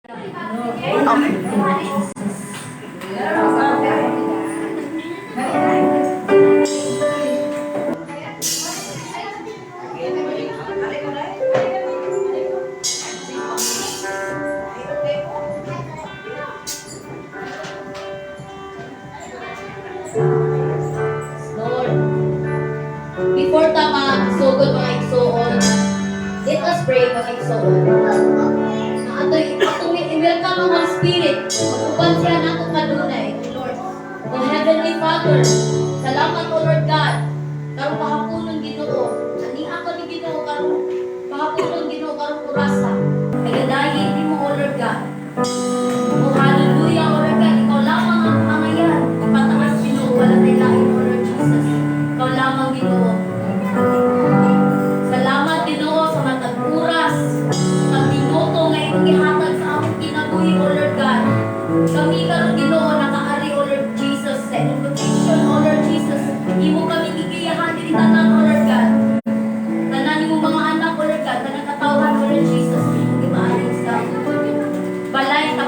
Lord. Before ta magsugod, mga igsuon, let us pray, mga igsuon. Na atong i-welcome ang Holy Spirit. Mag-uban siya nato kanunay, O Lord. O Heavenly Father, salamat, O Lord God. Karong pahaponon, Ginoo. Ani ako ni Ginoo karong pahaponon, Ginoo, karong orasa. Nagadayin nimo, O Lord God. O hallelujah, O Lord God, ikaw lamang ang pangayan. Ipataas, Ginoo, wala tay lain, O Lord Jesus. Ikaw lamang, Ginoo. Salamat, Ginoo, sa matag oras, matag minuto nga imong gihatag sa among kinabuhi, O Lord God. Kami karon, Ginoo, nakaari, O Lord Jesus, sa imong protection, O Lord Jesus. Imo kami gigiyahan diri tanan, O Lord God. Tanan nimong mga anak, O Lord God, tanang katawhan, O Lord Jesus, imong gipaari sa balay sa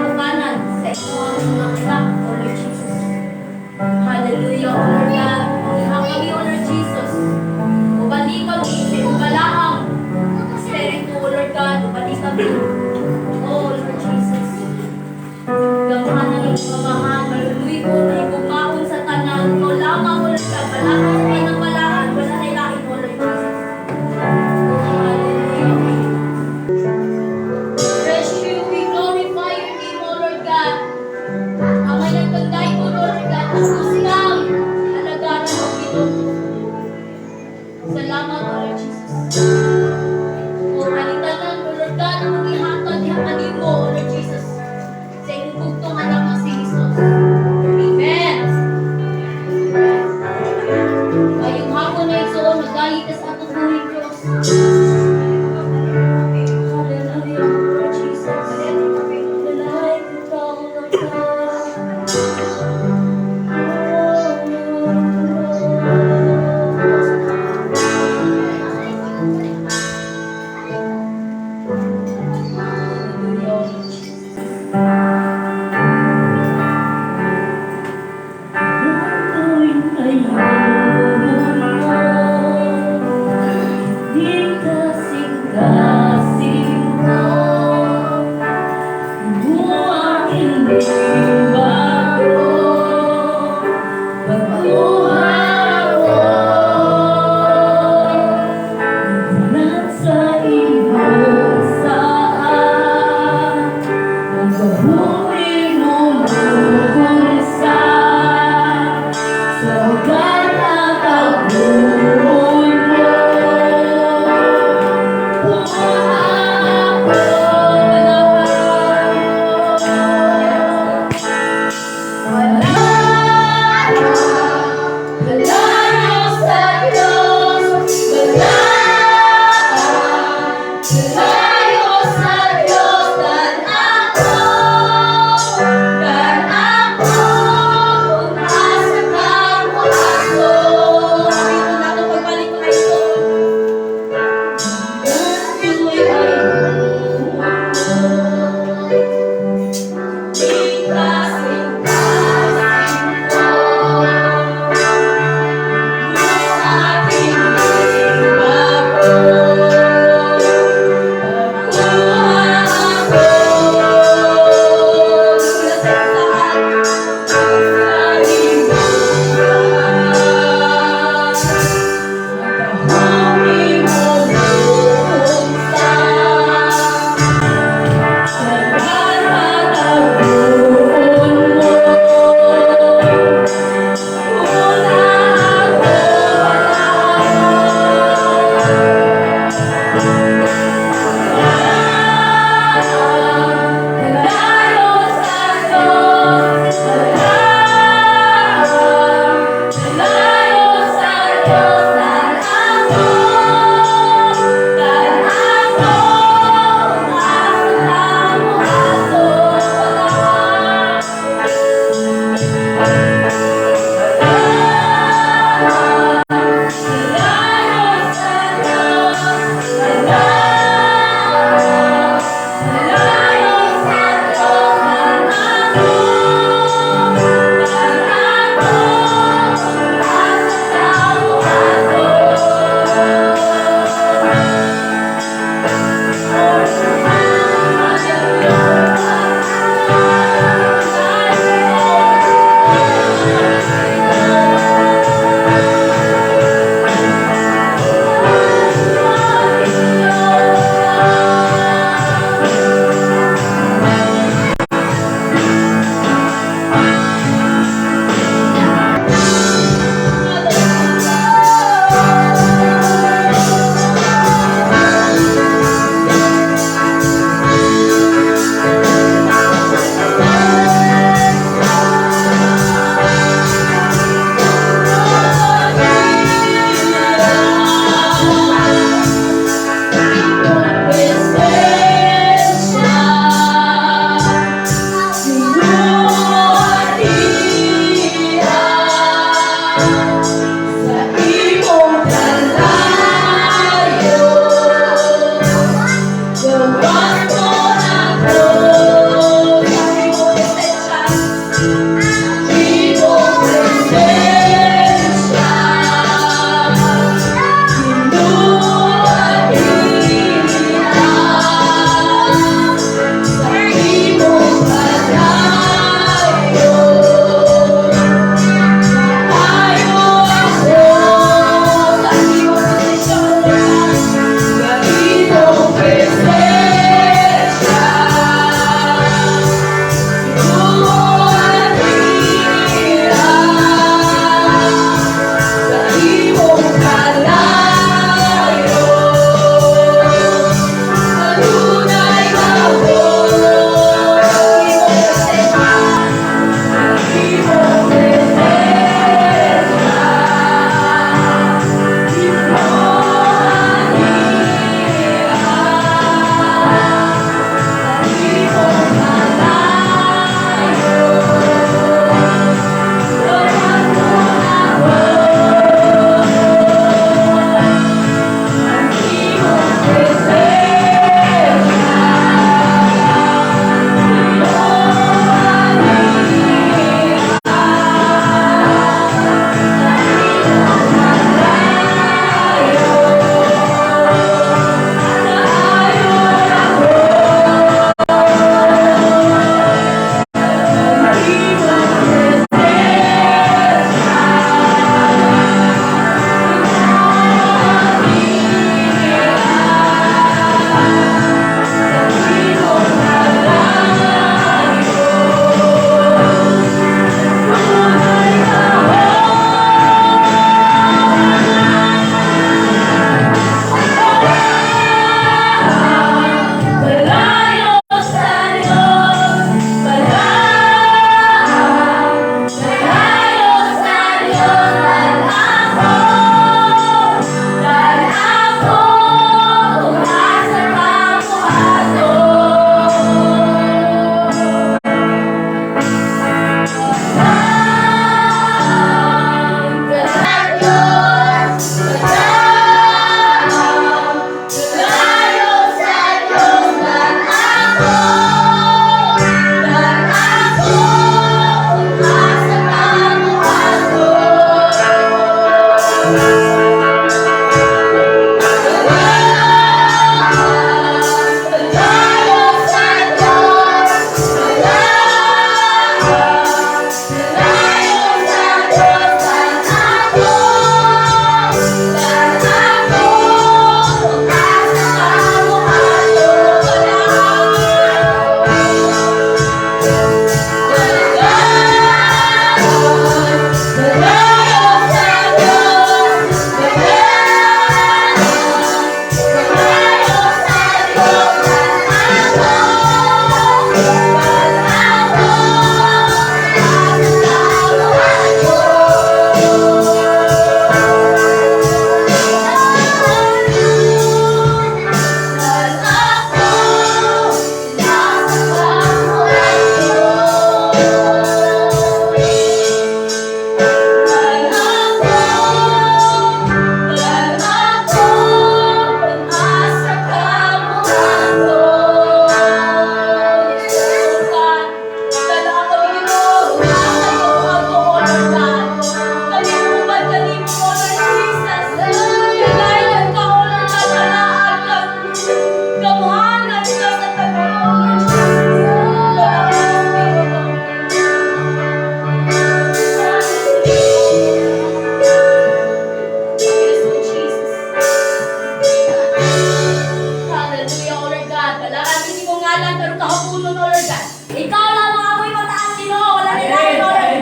Ikaw lamang amoy mataas, Ginoo. Wala na tayo, Lord.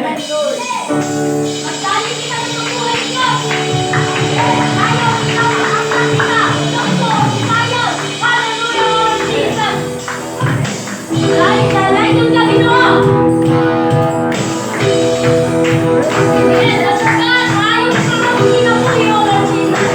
Magdali kita sa pagbuhay, Diyos. Tayo, ikaw, ang kita. Doktor, Michael. Hallelujah, Lord Jesus. Dahil sa yung ka, Ginoo. Yes, as a God, ayaw sa among kinabuhi, O Lord Jesus.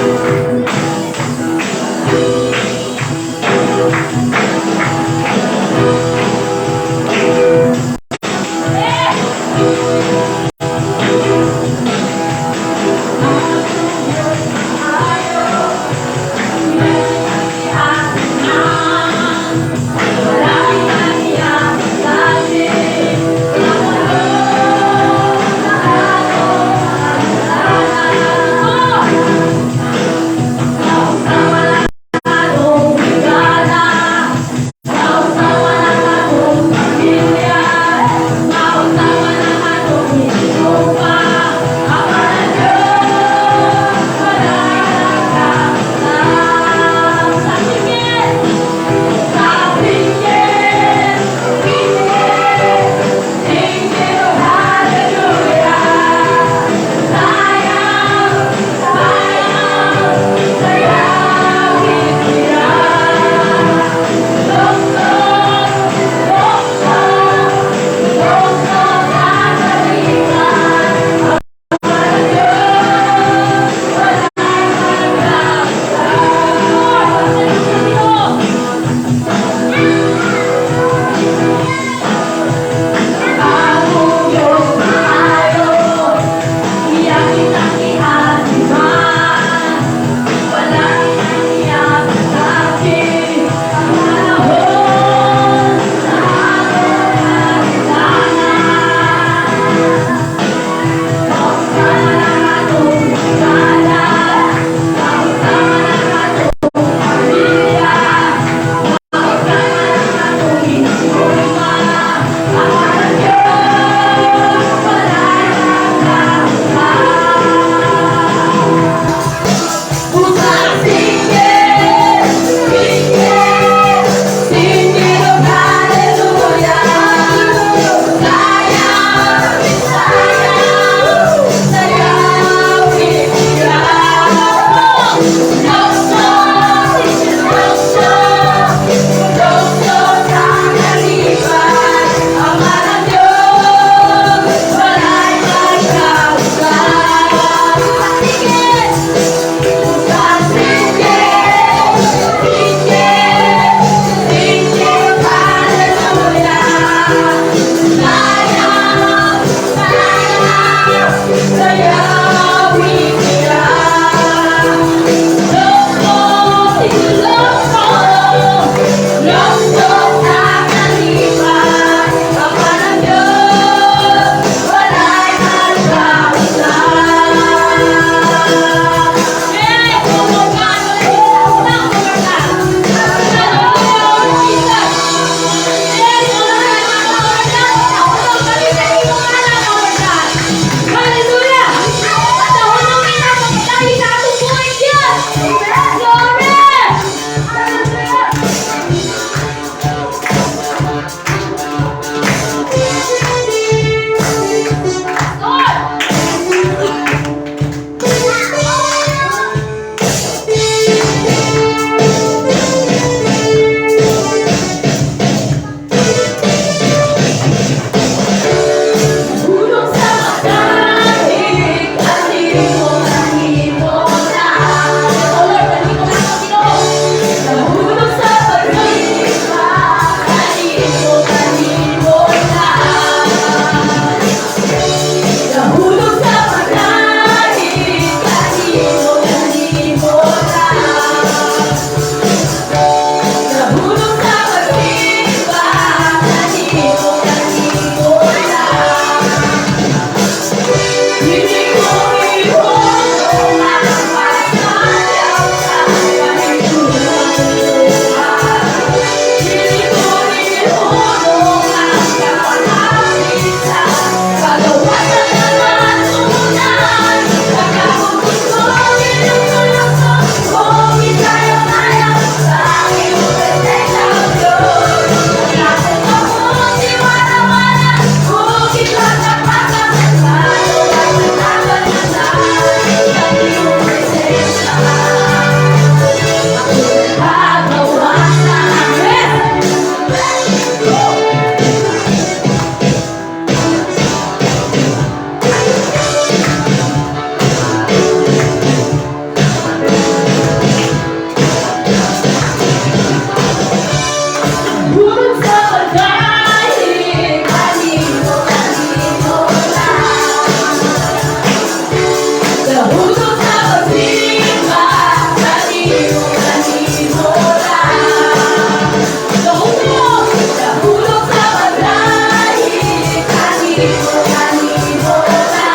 Kanimo, kanimo na.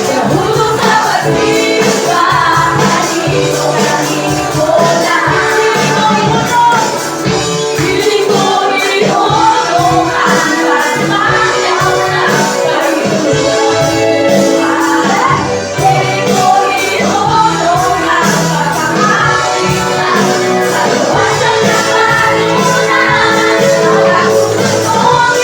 Kahulog sa pagsimba, kanimo, kanimo na. Feeling ko ihulog ang pagmayaw sa kahulugan. Feeling ko ihulog ang pagkakapit sa luwasan ng kalunan. Ang kong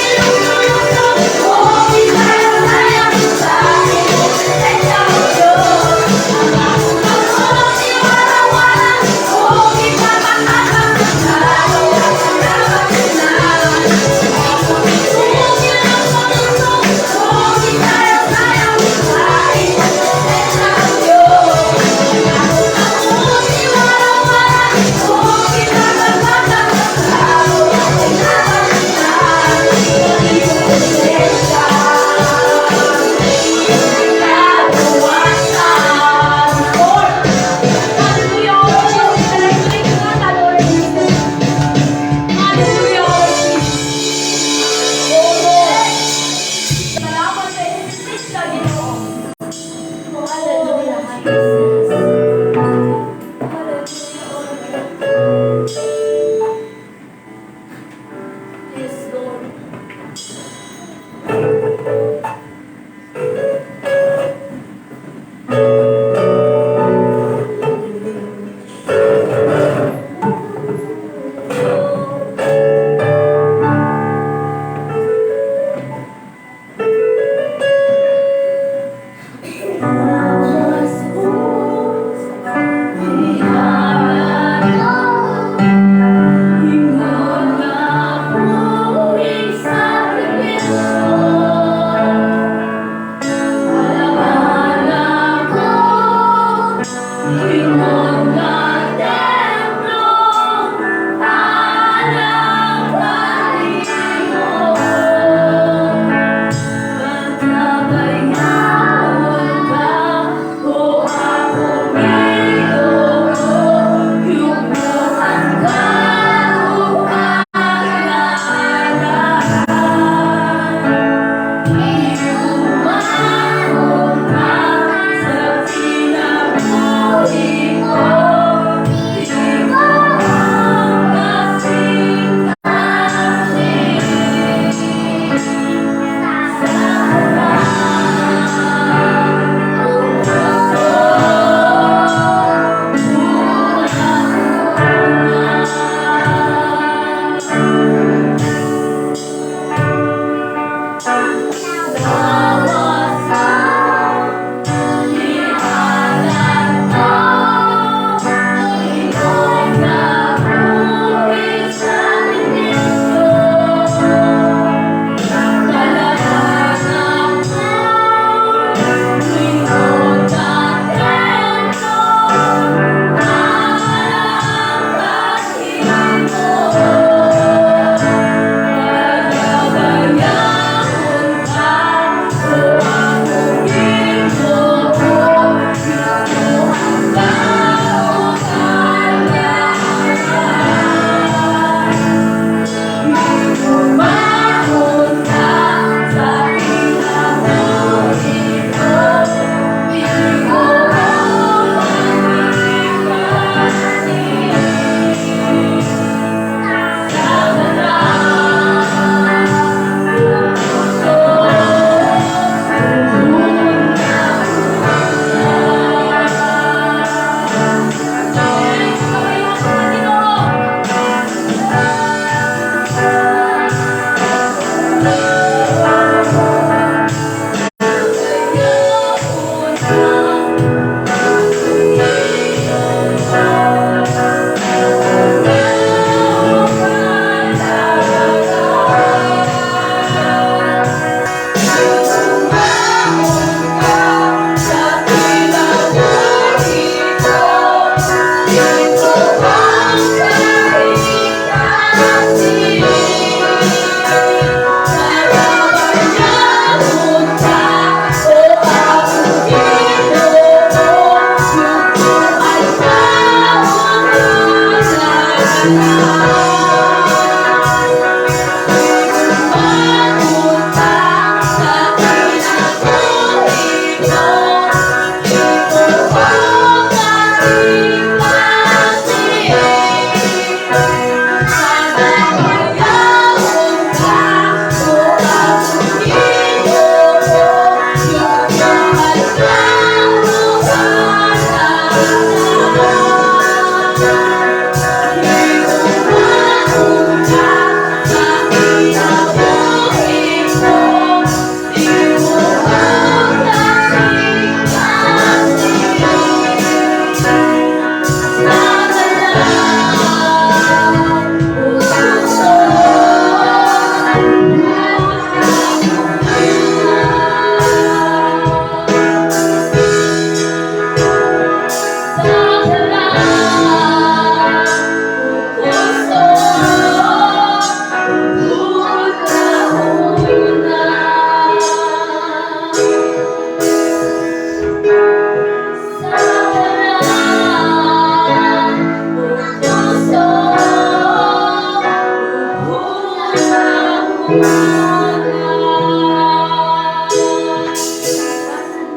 Pangutana.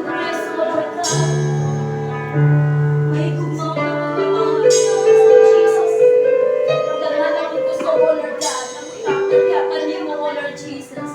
Praise the Lord God. May gugma nga pagmamahal, Jesus. Daghan ko sa Lord God. Ang itakan nimo, O Lord Jesus.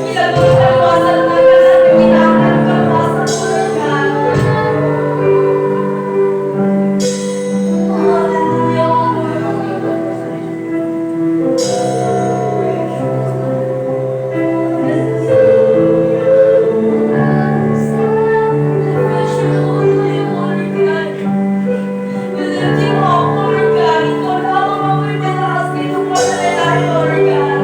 Ilang mga kaluwasan na kaluwasan mo, Lord God. Hallelujah, Lord. Hallelujah, Lord God. We lift you up, Lord God. Ikaw lamang ang may mataas nitong panalangin, Lord God.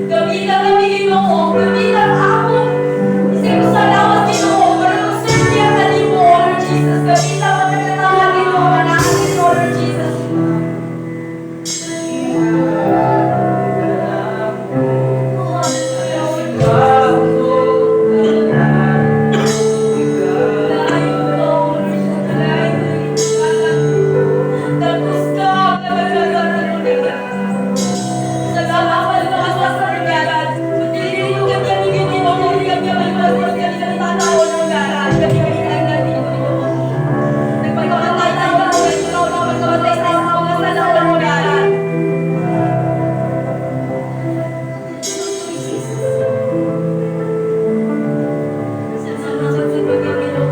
Gamitan kami, Ginoo. Gamitan ako. Isip ko sa lawas, Ginoo. Para mag-serve niya kanimo, Lord Jesus. Gamitan ka ng Ginoo. Manahan, Lord Jesus. Hallelujah, Lord God. Layo ka, Lord. Layo. Tapos ka. Salamat sa Lord God. Dili mo kami Ginoo, dili kami kami tao ng God. Kami ang Ginoo. Nagpakamatay tayo ng Ginoo, nagpakamatay tayo sa mga sala ng God. Jesus. Salamat sa Ginoo.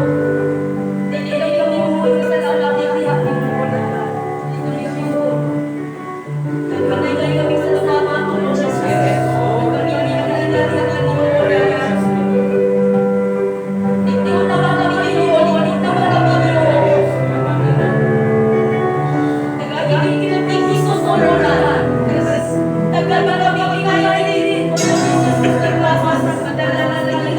Dili kami sa sala, dili kami Dili kami Nagpatay kami sa salamat, Lord Jesus. Nagpatay kami sa Tingnan naman kami Ginoo, tingnan kami Ginoo. Nagagiging Jesus, Lord God. Naglaban kami kaya rin. Lord Jesus, naglaban sa madala na naging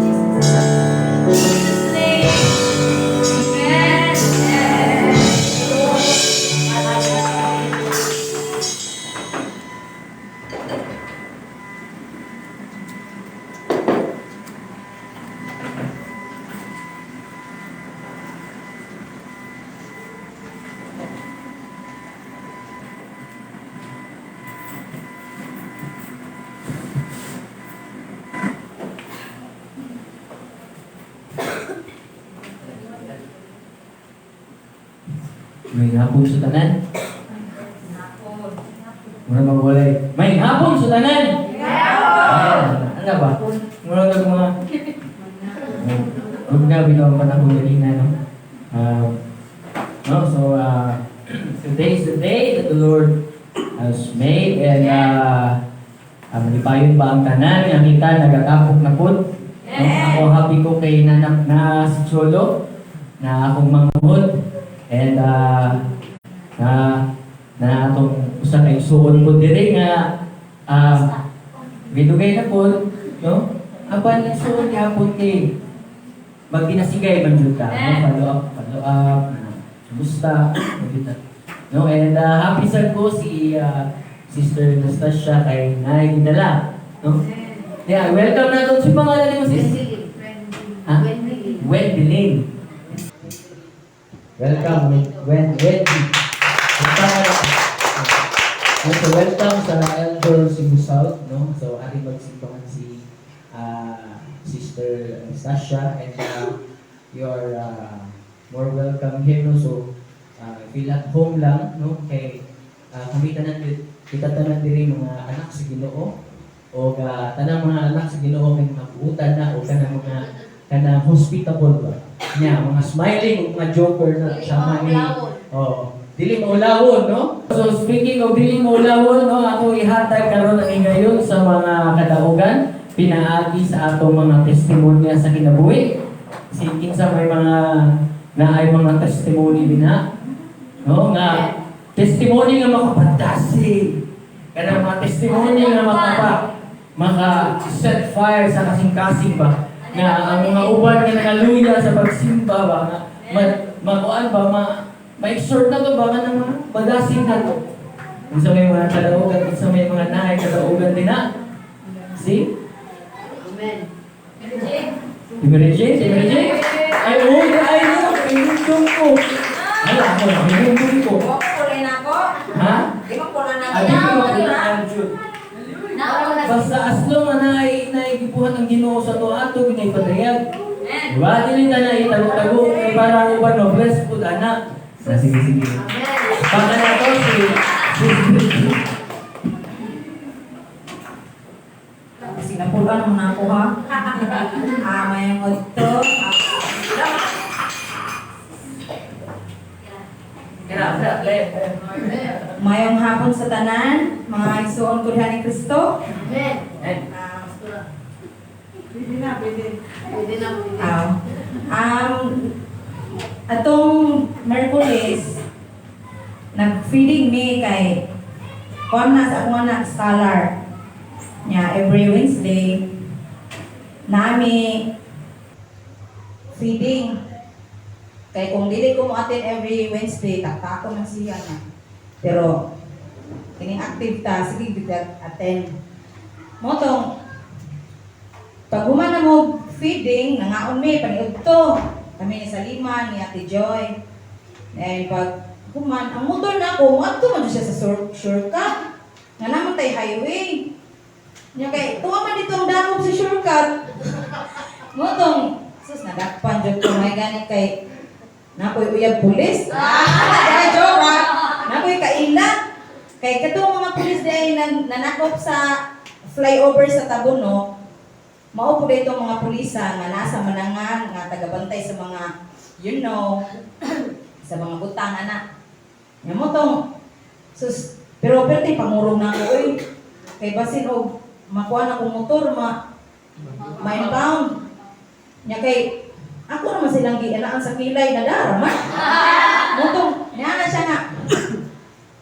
Jesus. Jesus' name. Amen. And Lord. Maayong hapon sa tanan. Mura magwalay. Maayong hapon sa tanan. Ayan, ano ba? Mura kag mga Huwag na bitaw ang panahon ganina, no? No, so, today is the day that the Lord has made and Malipayon ba ang tanan nga kita nagatapok na pud? No, ako happy ko kay nanak na si Cholo na akong manghod and na na atong usa ka igsuon po diri nga gidugay na po, no? Apan igsuon gihapon kay magkinasigay man jud ta, no? Follow up, follow up, na kumusta, magyud ta. No, and happy sad ko si Sister Nastasia kay naay gidala, no? Yeah, welcome na to. Si pangalan nimo, sis? Ha? Wendy. Welcome, Wendy. Welcome. So, welcome sa Elder Cebu South, no? So, ating magsimbangan si Sister Anastasia and you're more welcome here, no? So, feel at home lang, no? Kay kami tanan kita tanan diri mga anak sa Ginoo o tanang mga anak sa Ginoo kay mga buutan na o kanang mga kanang hospitable ba. Nya, mga smiling ug mga joker na sama ni. Oh, dili maulawon, no? So speaking of dili maulawon, no, ako ihatag karon ang ngayon sa mga kadaugan pinaagi sa atong mga testimonya sa kinabuhi. Si kinsa may mga naay mga testimony dinha, no, nga testimony nga makapantasi. Kanang mga testimony nga maka set fire sa kasing-kasing ba nga ang mga uban nga nangaluya sa pagsimba ba nga makuan ba ma-exhort na to ba nga nang madasig na to. Unsa may mga kadaugan, unsa may mga naay kadaugan din na. See? Amen. Si Mary Jane? Si Mary Jane? Ay, oo, ay, no, pinundong ko. Ala, ako, pinundong ko. Ha? Ay, di ko makulay. Basta as long na naigibuhat ang Ginoo sa to ato ginay padayag. Diba? Dili ta na itago-tago kay para ang uban no bless pud ana. Sa sige sige. Baka na to si Sinapulan mo na ako, ha. Ah, may to. Kira, le. Mayong hapon sa tanan, mga igsuon ko diha ni Kristo. Amen. Ah, Pwede na, pwede. Pwede na, pwede. ah, atong Merkules, nag-feeding me kay kuan na sa akong anak scholar niya every Wednesday nami feeding kay kung dili ko mo attend every Wednesday, takta ko man siya na, pero kining active ta, sige bigla attend mo tong pag human na mo feeding, nangaon mi paniudto kami ni Salima ni Ate Joy. And pag human ang motor na ako, moadto man jud siya sa shortcut nga naman tay highway nya, kay tuwa man dito ang dakop sa shortcut mo tong sus, nadakpan jud ko may gani kay nakoy uyab pulis. Ah, joke ha. Nakoy kaila kay katong mga pulis dahil nanakop sa flyover sa Tabuno, mao po dito mga pulisa nga nasa manangan nga tagabantay sa mga sa mga butang ana. Nya mo tong sus, pero perti pangurong na ako oy. Kay basin og makuha na akong motor ma ma-impound. Nya kay ako naman silang gianaan sa kilay na dara man. Mo tong niya na siya nga.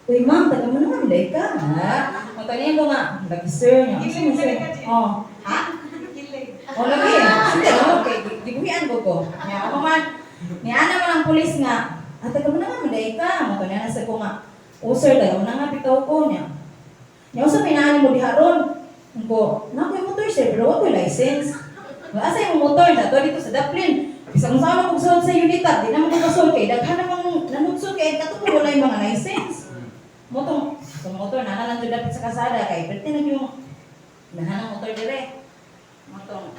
"Uy ma'am, taga mo naman day ka." Ha? Mo niya ko nga, "Lagi sir niya." "Asa man, sir?" Oh, ha? Oh, lagi. Hindi, okay. Gibuhian ko ko. Nya, ako man. Niya naman ang pulis nga, "Ah, taga mo na nga, manday ka." Mo niya nasa ko nga, "Oh sir, taga mo na nga, bitaw ko." Niya. Nya, "Unsa may naani mo diha ron?" Ko, "Na ko'y motor sir, pero wa ko'y license." "Wa asa imong motor?" "Dato dito sa Daplin." Bisag unsa man kog sulod sa unita, di naman ko kasulod kay daghan namang nanudsod kay kato ko walay mga license. Motong, sa motor na lang jud dapit sa kasada kay perti na yung nahanang motor dire. Motong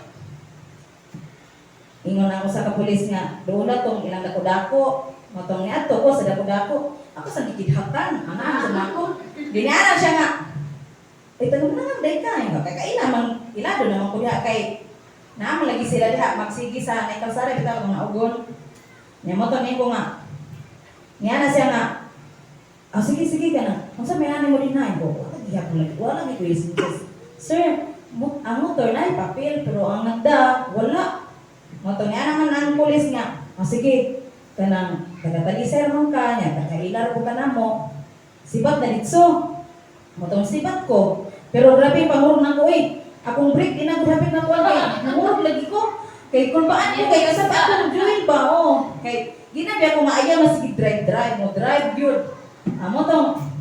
ingon ako sa kapulis nga doon na tong ilang dako-dako, motong niadto ko sa dako-dako, ako sa gikidhakan ana sa nako dinara siya nga, "Ay, tanong na nga day ka." Kay kaila man ilado naman ko diha kay naamo lagi sila diha magsigi sa nay kalsada bitaw mga ugon nya. Mo to ko nga niya na siya nga, "Ah, sige sige ka na, unsa may nani mo din na?" Ko, "Wala gihapon lagi, wala lagi ko license." Sir, ang motor na papel pero ang nagda wala. Motor niya naman ang pulis nga. O sige, kanang taga-talisay man ka niya, taga-ilar ko ka na mo. Sibat na ditso. Motong sibat ko. Pero grabe pangurog na ko eh. Akong brake di na hapit na kuan kay nangurog lagi ko. Kay kulbaan ko kay asa pa akong join ba, oh. Kay ginabi ako nga ayaw na sige drive drive mo drive yun. Amo tong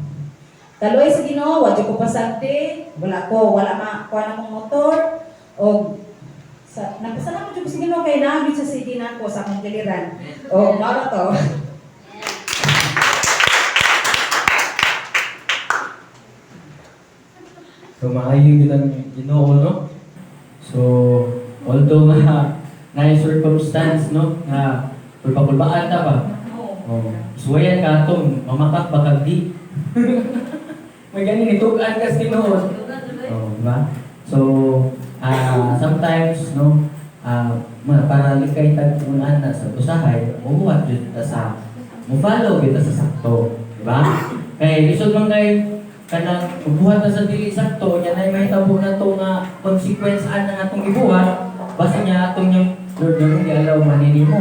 kaluoy sa Ginoo, wa jud ko pasagdi, wala ko, wala ma kuan akong motor og sa nagpasalamat jud ko sa Ginoo kay naa gyud sa sige nako sa akong giliran. Og mao to. So maayo gyud ang Ginoo, no? So although nga na circumstance, no, nga kulba-kulbaan ta ba. Oh, suwayan ka atong mamakat ba kag di. May ganin itugan ka sa Ginoo. Oh, di ba? So sometimes, no, mga para likay tag unahan na sa usahay, mubuhat jud ta sa mo follow gyud ta sa sakto, di ba? Kay lisod man kay kanang buhat na sa dili sakto nya nay mahitabo na to nga consequence ana nga atong gibuhat, basta niya atong yung Lord nang gialaw man nimo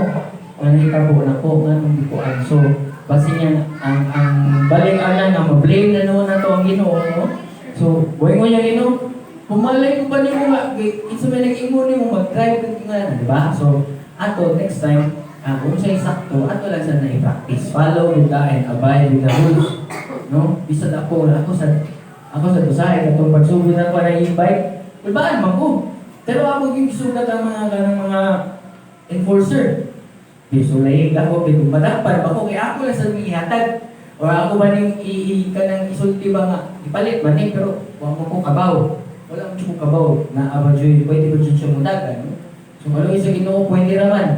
nga nahitabo na ko nga nung gikuan. So basta niya ang balik ana nga ma-blame na noon nato ang Ginoo, no? So buhay mo niya Ginoo, pumalay ko ba nimo nga kinsa may nag-ingon nimo mag-drive ka nga, di ba? So ato next time, kung sa'y sakto ato lang sa na-practice, follow with the and abide with the rules, no? Bisan ako sa usahay katong pagsugod ako na e-bike, kulbaan man ko, pero ako yung gisugat ang mga kanang mga enforcer. Bisulay ako kay kung madakpan ba ko kay ako lang sa ihatag or ako ba ning i, i kanang isulti ba nga ipalit man ni, pero wa mo ko kabaw, wala mo ko kabaw na aba joy pwede ba jud siya mudagan, no? So kaluoy sa Ginoo, pwede ra man.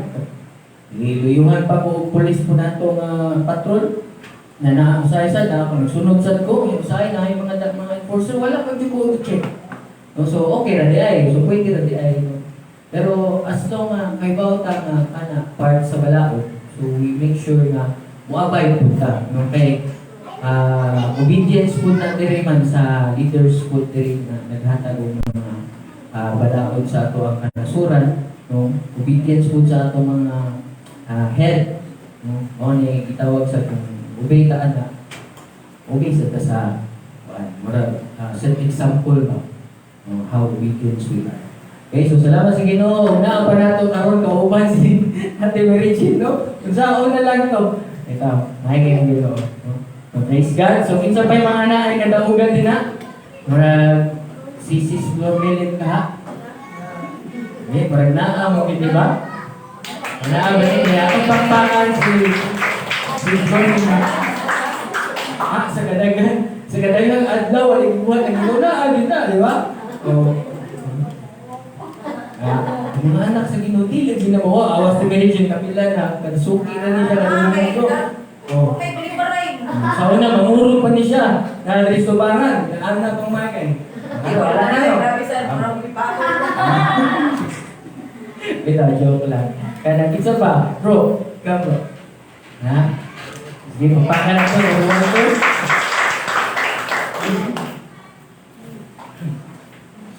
Giluyuhan pa ko og pulis po nato nga patrol na naa usahay sad na ako nagsunod sad ko yung usahay na yung mga enforcer, wala pa jud ko check, no? So okay ra di ay, so pwede ra di ay, no? Pero as long nga kay ta nga kana part sa balaod, so we make sure nga moabide pud ta, no? Kay obedience pud na diri man sa leaders pud diri na naghatag og mga balaod sa ato ang kanasuran, no? Obedience pud sa ato mga head, no? Mao ni gitawag sa kung obey ta ana, obey sa ta sa kuan, murag set example ba, no? How obedience we are. Okay, so salamat sa Ginoo. Naa pa nato karon kauban si Ate Mary Jean, no? Unsaon na lang to. Ito, mahay kayong Ginoo, no? So, praise God. So kinsa pa yung mga anak ay kadaugan din na? Murag si Sis Flormelin ka ha? Eh, murag naa mo gid, di ba? Naa ba ni atong pakpakan si Sis Flormelin. Ah, sa kadaghang adlaw wala gibuhat ang Ginoo naa gid na, di ba? Oh. Ah, ang mga anak sa Ginoo dili lagi na mo awas si Mary Jane kapila na kadsuki na niya kadungog. Oh. Okay, bili pa rin. Sa una mangurog pa ni siya na Ristobaran, na anak ng makay. Ay, wala na. Grabe sa parang pa ako. Bitaw, joke lang. Kaya kinsa pa, bro, come bro. Ha? Sige, papakan ako, one, two.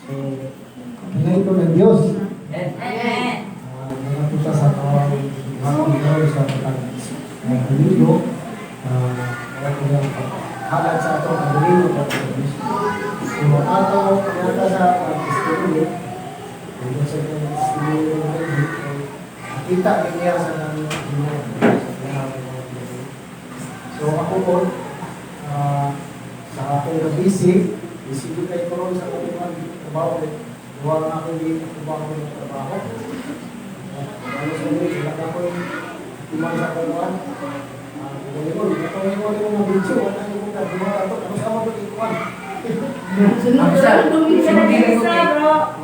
So, pinay ko ng Diyos. Amen. Amen. Nakapunta sa tawag ng Lord sa matang Domingo. Wala ko lang halad sa ato ang Domingo para sa Diyos. So, ato, nata sa pag-testimony, kung sa testimony ng Lord, kita niya sa nang Ginoo sa iyang mga blessing. So, ako po, sa akong busy, busy ko kayo ko ron sa akong mga trabaho. Gawa na ako dito, trabaho ko ng trabaho. Ano sa inyo, sila na ako yung timang sa kuwan. Galing mo, ito yung mga video, wala na yung mga gawa ato, tapos ako ito ikuan. Ang sa, Sa, bro.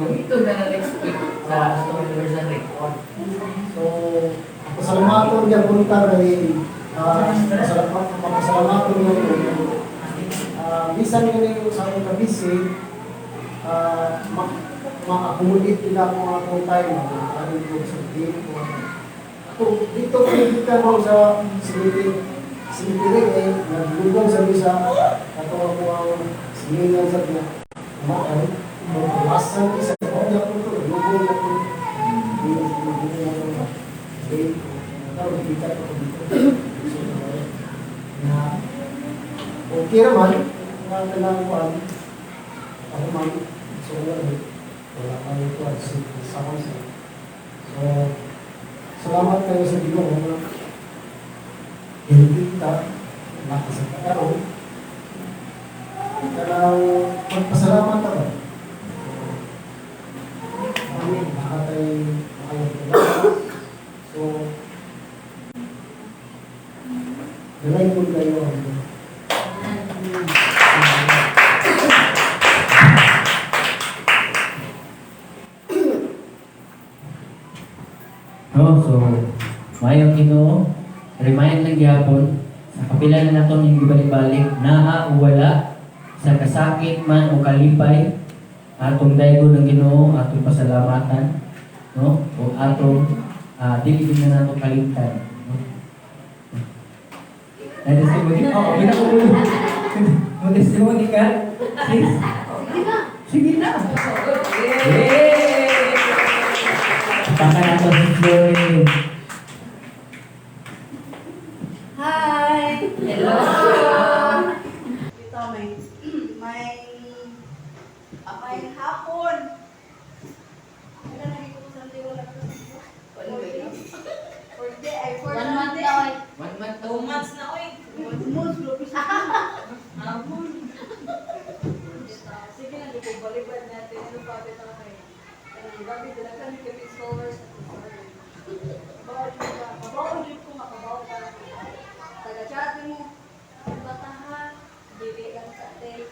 Ito na na next week sa anniversary. So, pasalamaton niya punta kay pasalamaton niya ko. Bisan niya yung sa akong kabisi, ma-accommodate nila ako ang akong time, ano ko sa date ko. Ako, dito ko dito mo sa cemetery, cemetery eh, naglubong sa bisa, ato ako ang silingan sa niya. Kumakay. Mawasan isa ko na po to, lubong na po. Hindi na po. Okay, karon kita ko dito. So, na okay naman, na kanang kuan. Ako man, so wala eh. Wala kami kuan sa sa. So, salamat kayo sa Ginoo na hindi ta nakasakit karon. Kanang magpasalamat ako. Amin, nakatay makayang kailangan. So, dalay po kayo ang No, so mayong Ginoo, remind lang gyapon sa kapila na nato ning gibalik-balik naa o wala sa kasakit man o kalipay, atong daygon ng Ginoo, atong pasalamatan, no, o atong dili gid na nato kalimtan, no. Na testimony, oh, ginakulo. Mo testimony ka? Sis? Sige na. Yay! Baka nato si Florin. Hi! Hello! Ito may hapon. Wala na ko sa wala ko. 4 day ay 4 1 month na oy. 1 month. 2 months na, oy. Months lupis. Hapon. Sige na, di ko balibad natin. Ano pa bitaw kay? Kanang gabi, dala kami kami followers at sorry. Kabaw jud ka. Kabaw jud ko, makabaw ka. Taga-chat mo. Bataha. Dili lang sa ate.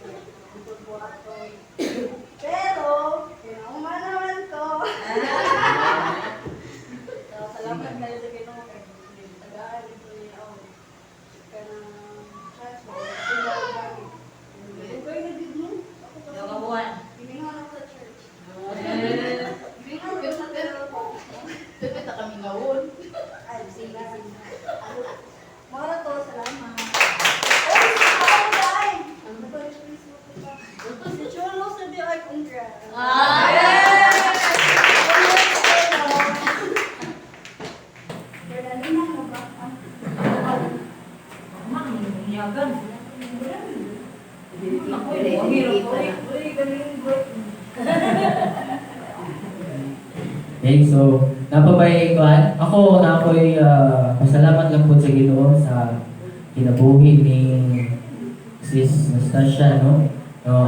Bukod buhat ko. Pero kinauma naman to. So, salamat kayo sa Ginoo kay tagaan ito niya ako. Kanang chance mo. Sila ang gabi. Ugay na gid mo. Ako kasi Dalawa buwan. Gimingon ako sa church. Gimingon ako sa church. Pipita kami ngawon. Ay, sige, sige. Mga to, salamat. Oy, si Paolo ay. Nagpa-Facebook ko pa. Si Cholo sa di ay congrats. Ah! Congrats, Cholo. Bernalina, na ba? Ma, ang bunyagan. Ako, ang hirap ko. Uy, galing bro. Okay, so napabay kuan. Ako na ako'y pasalamat lang po sa Ginoo sa kinabuhi ni Sis Nastasia, no? No,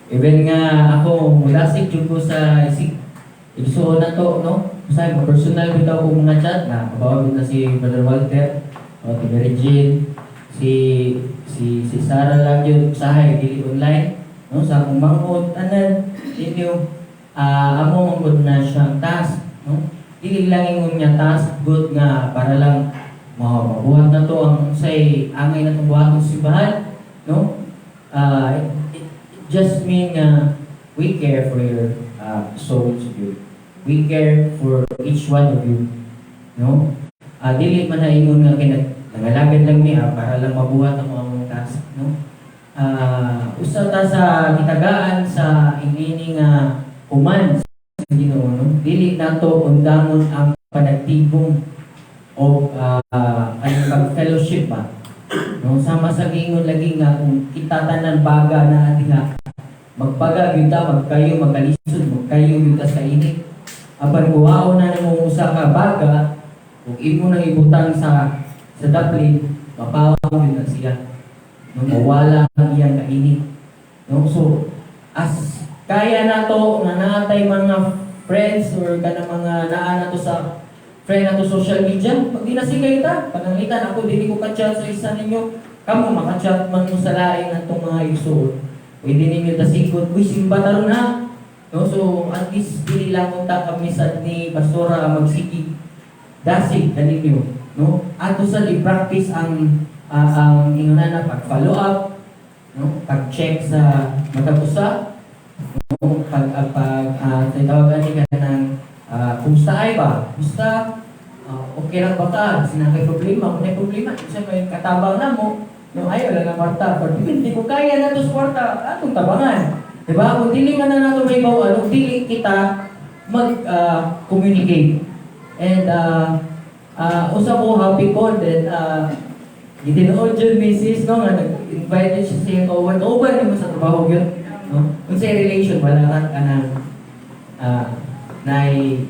even nga ako mulasik jud ko sa isig igsuon na to, no? Usahay mo personal bitaw ko mga chat na kabaw na si Brother Walter, o si Mary Jean, si si si Sarah lang yun usahay dili online, no? Sa akong manghod tanan ninyo, amo man gud na siyang task, no? Dili lang ingon niya task good nga para lang mabuhat na to ang say angay na itong buhaton sa simbahan, no? It just mean nga we care for your souls you. We care for each one of you, no? Dili man na ingon nga kay nangalagad lang niya para lang mabuhat ang among task, no? Usa ta sa gitagaan sa ingini nga human sa Ginoo, no? Dili nato undangon ang panagtigom o ang pag-fellowship ba, no? Sama sa giingon lagi nga kung kita tanan baga na ating nga magbaga gyud ta, magkayo magkalisod, magkayo gyud ta sa init, apan kung wao na namo usa ka baga ug imo nang ibutang sa daplin, mapaw gyud na siya, no? Mawala ang iyang kainit, no? So as kaya nato nga naatay mga friends or kanang mga naa nato sa friend nato social media, pag di na sigay ta, pananglitan ako dili ko ka-chat sa isa ninyo, kamo maka-chat man mo sa laing atong mga igsuon, pwede ninyo tasikot, "Uy, simba taron ha," no? So at least dili lang unta kami sad ni pastora ang magsigi dasig kaninyo, no? Ato sa i-practice ang ingon na pag follow up, no? Pag-check sa matag usa, no? Pag sa tawagan ni kanang kumusta ay ba, kumusta, okay lang ba ka, sinakay problema, kung may problema siya may katabang na mo, no? Ayaw lang ang kwarta, pero hindi ko kaya na to sa kwarta, atong tabangan. Diba? Kung dili man na nato mahibaw-an, kung dili kita mag-communicate. And usa ko happy ko then gitinuod jud misis, no, nga nag-invite siya sa iyang kauban. Kauban nimo sa trabaho gyud, no? Kung sa relation wala ka kanang nay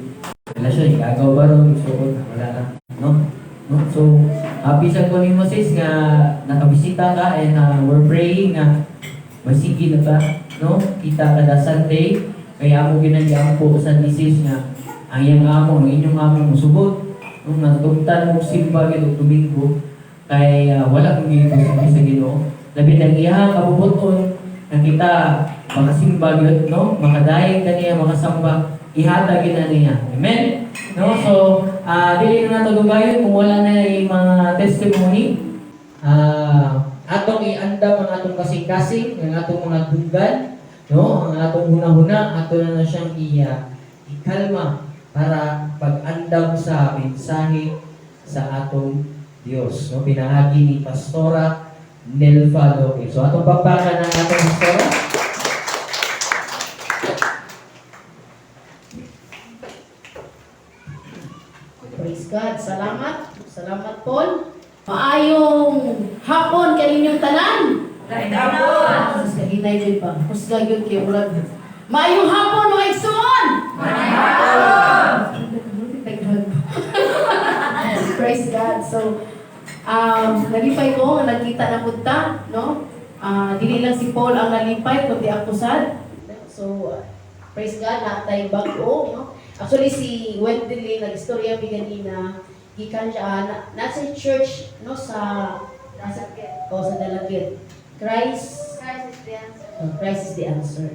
relasyon igagaw ba ron isuot, wala na, no? No? So happy sa ko nimo, sis, nga nakabisita ka and we're praying nga masigi na ta, no? Kita kada Sunday kaya amo ginagampo sa misis nga ang iyang amo, ang inyong amo musugot, no, nga tugtan mo simba gyud og Domingo kay wala kong giimposible sa Ginoo, labi nang iyang kabubuton nga kita makasimba gyud, no, makadayeg kaniya, makasamba, ihatag gyud na niya. Amen, no? So dili na nato dugayon kung wala na yung mga testimony. Atong iandam ang atong kasing-kasing, ang atong mga dunggan, no, ang atong hunahuna, ato na na siyang ikalma para pag-andam sa mensahe sa atong Dios, no, pinaagi ni Pastora Nelva Lopez. So atong pakpakan ang atong pastora. Praise God. Salamat. Salamat, Paul. Maayong hapon kaninyong tanan. Hapon. Sus, kahinay jud pa. Husga gyud kay murag. Maayong hapon, mga igsoon. Maayong hapon. Praise God. So, nalipay ko nga nagkita na pud ta, no? Dili lang si Paul ang nalipay, kundi ako sad. So, praise God, natay bag-o, no? Actually, si Wendelin, nag-istorya mi ganina, gikan siya, nasa church, no, sa, nasa, oh, sa Dalagit. Christ, Christ is the answer. Oh, Christ is the answer.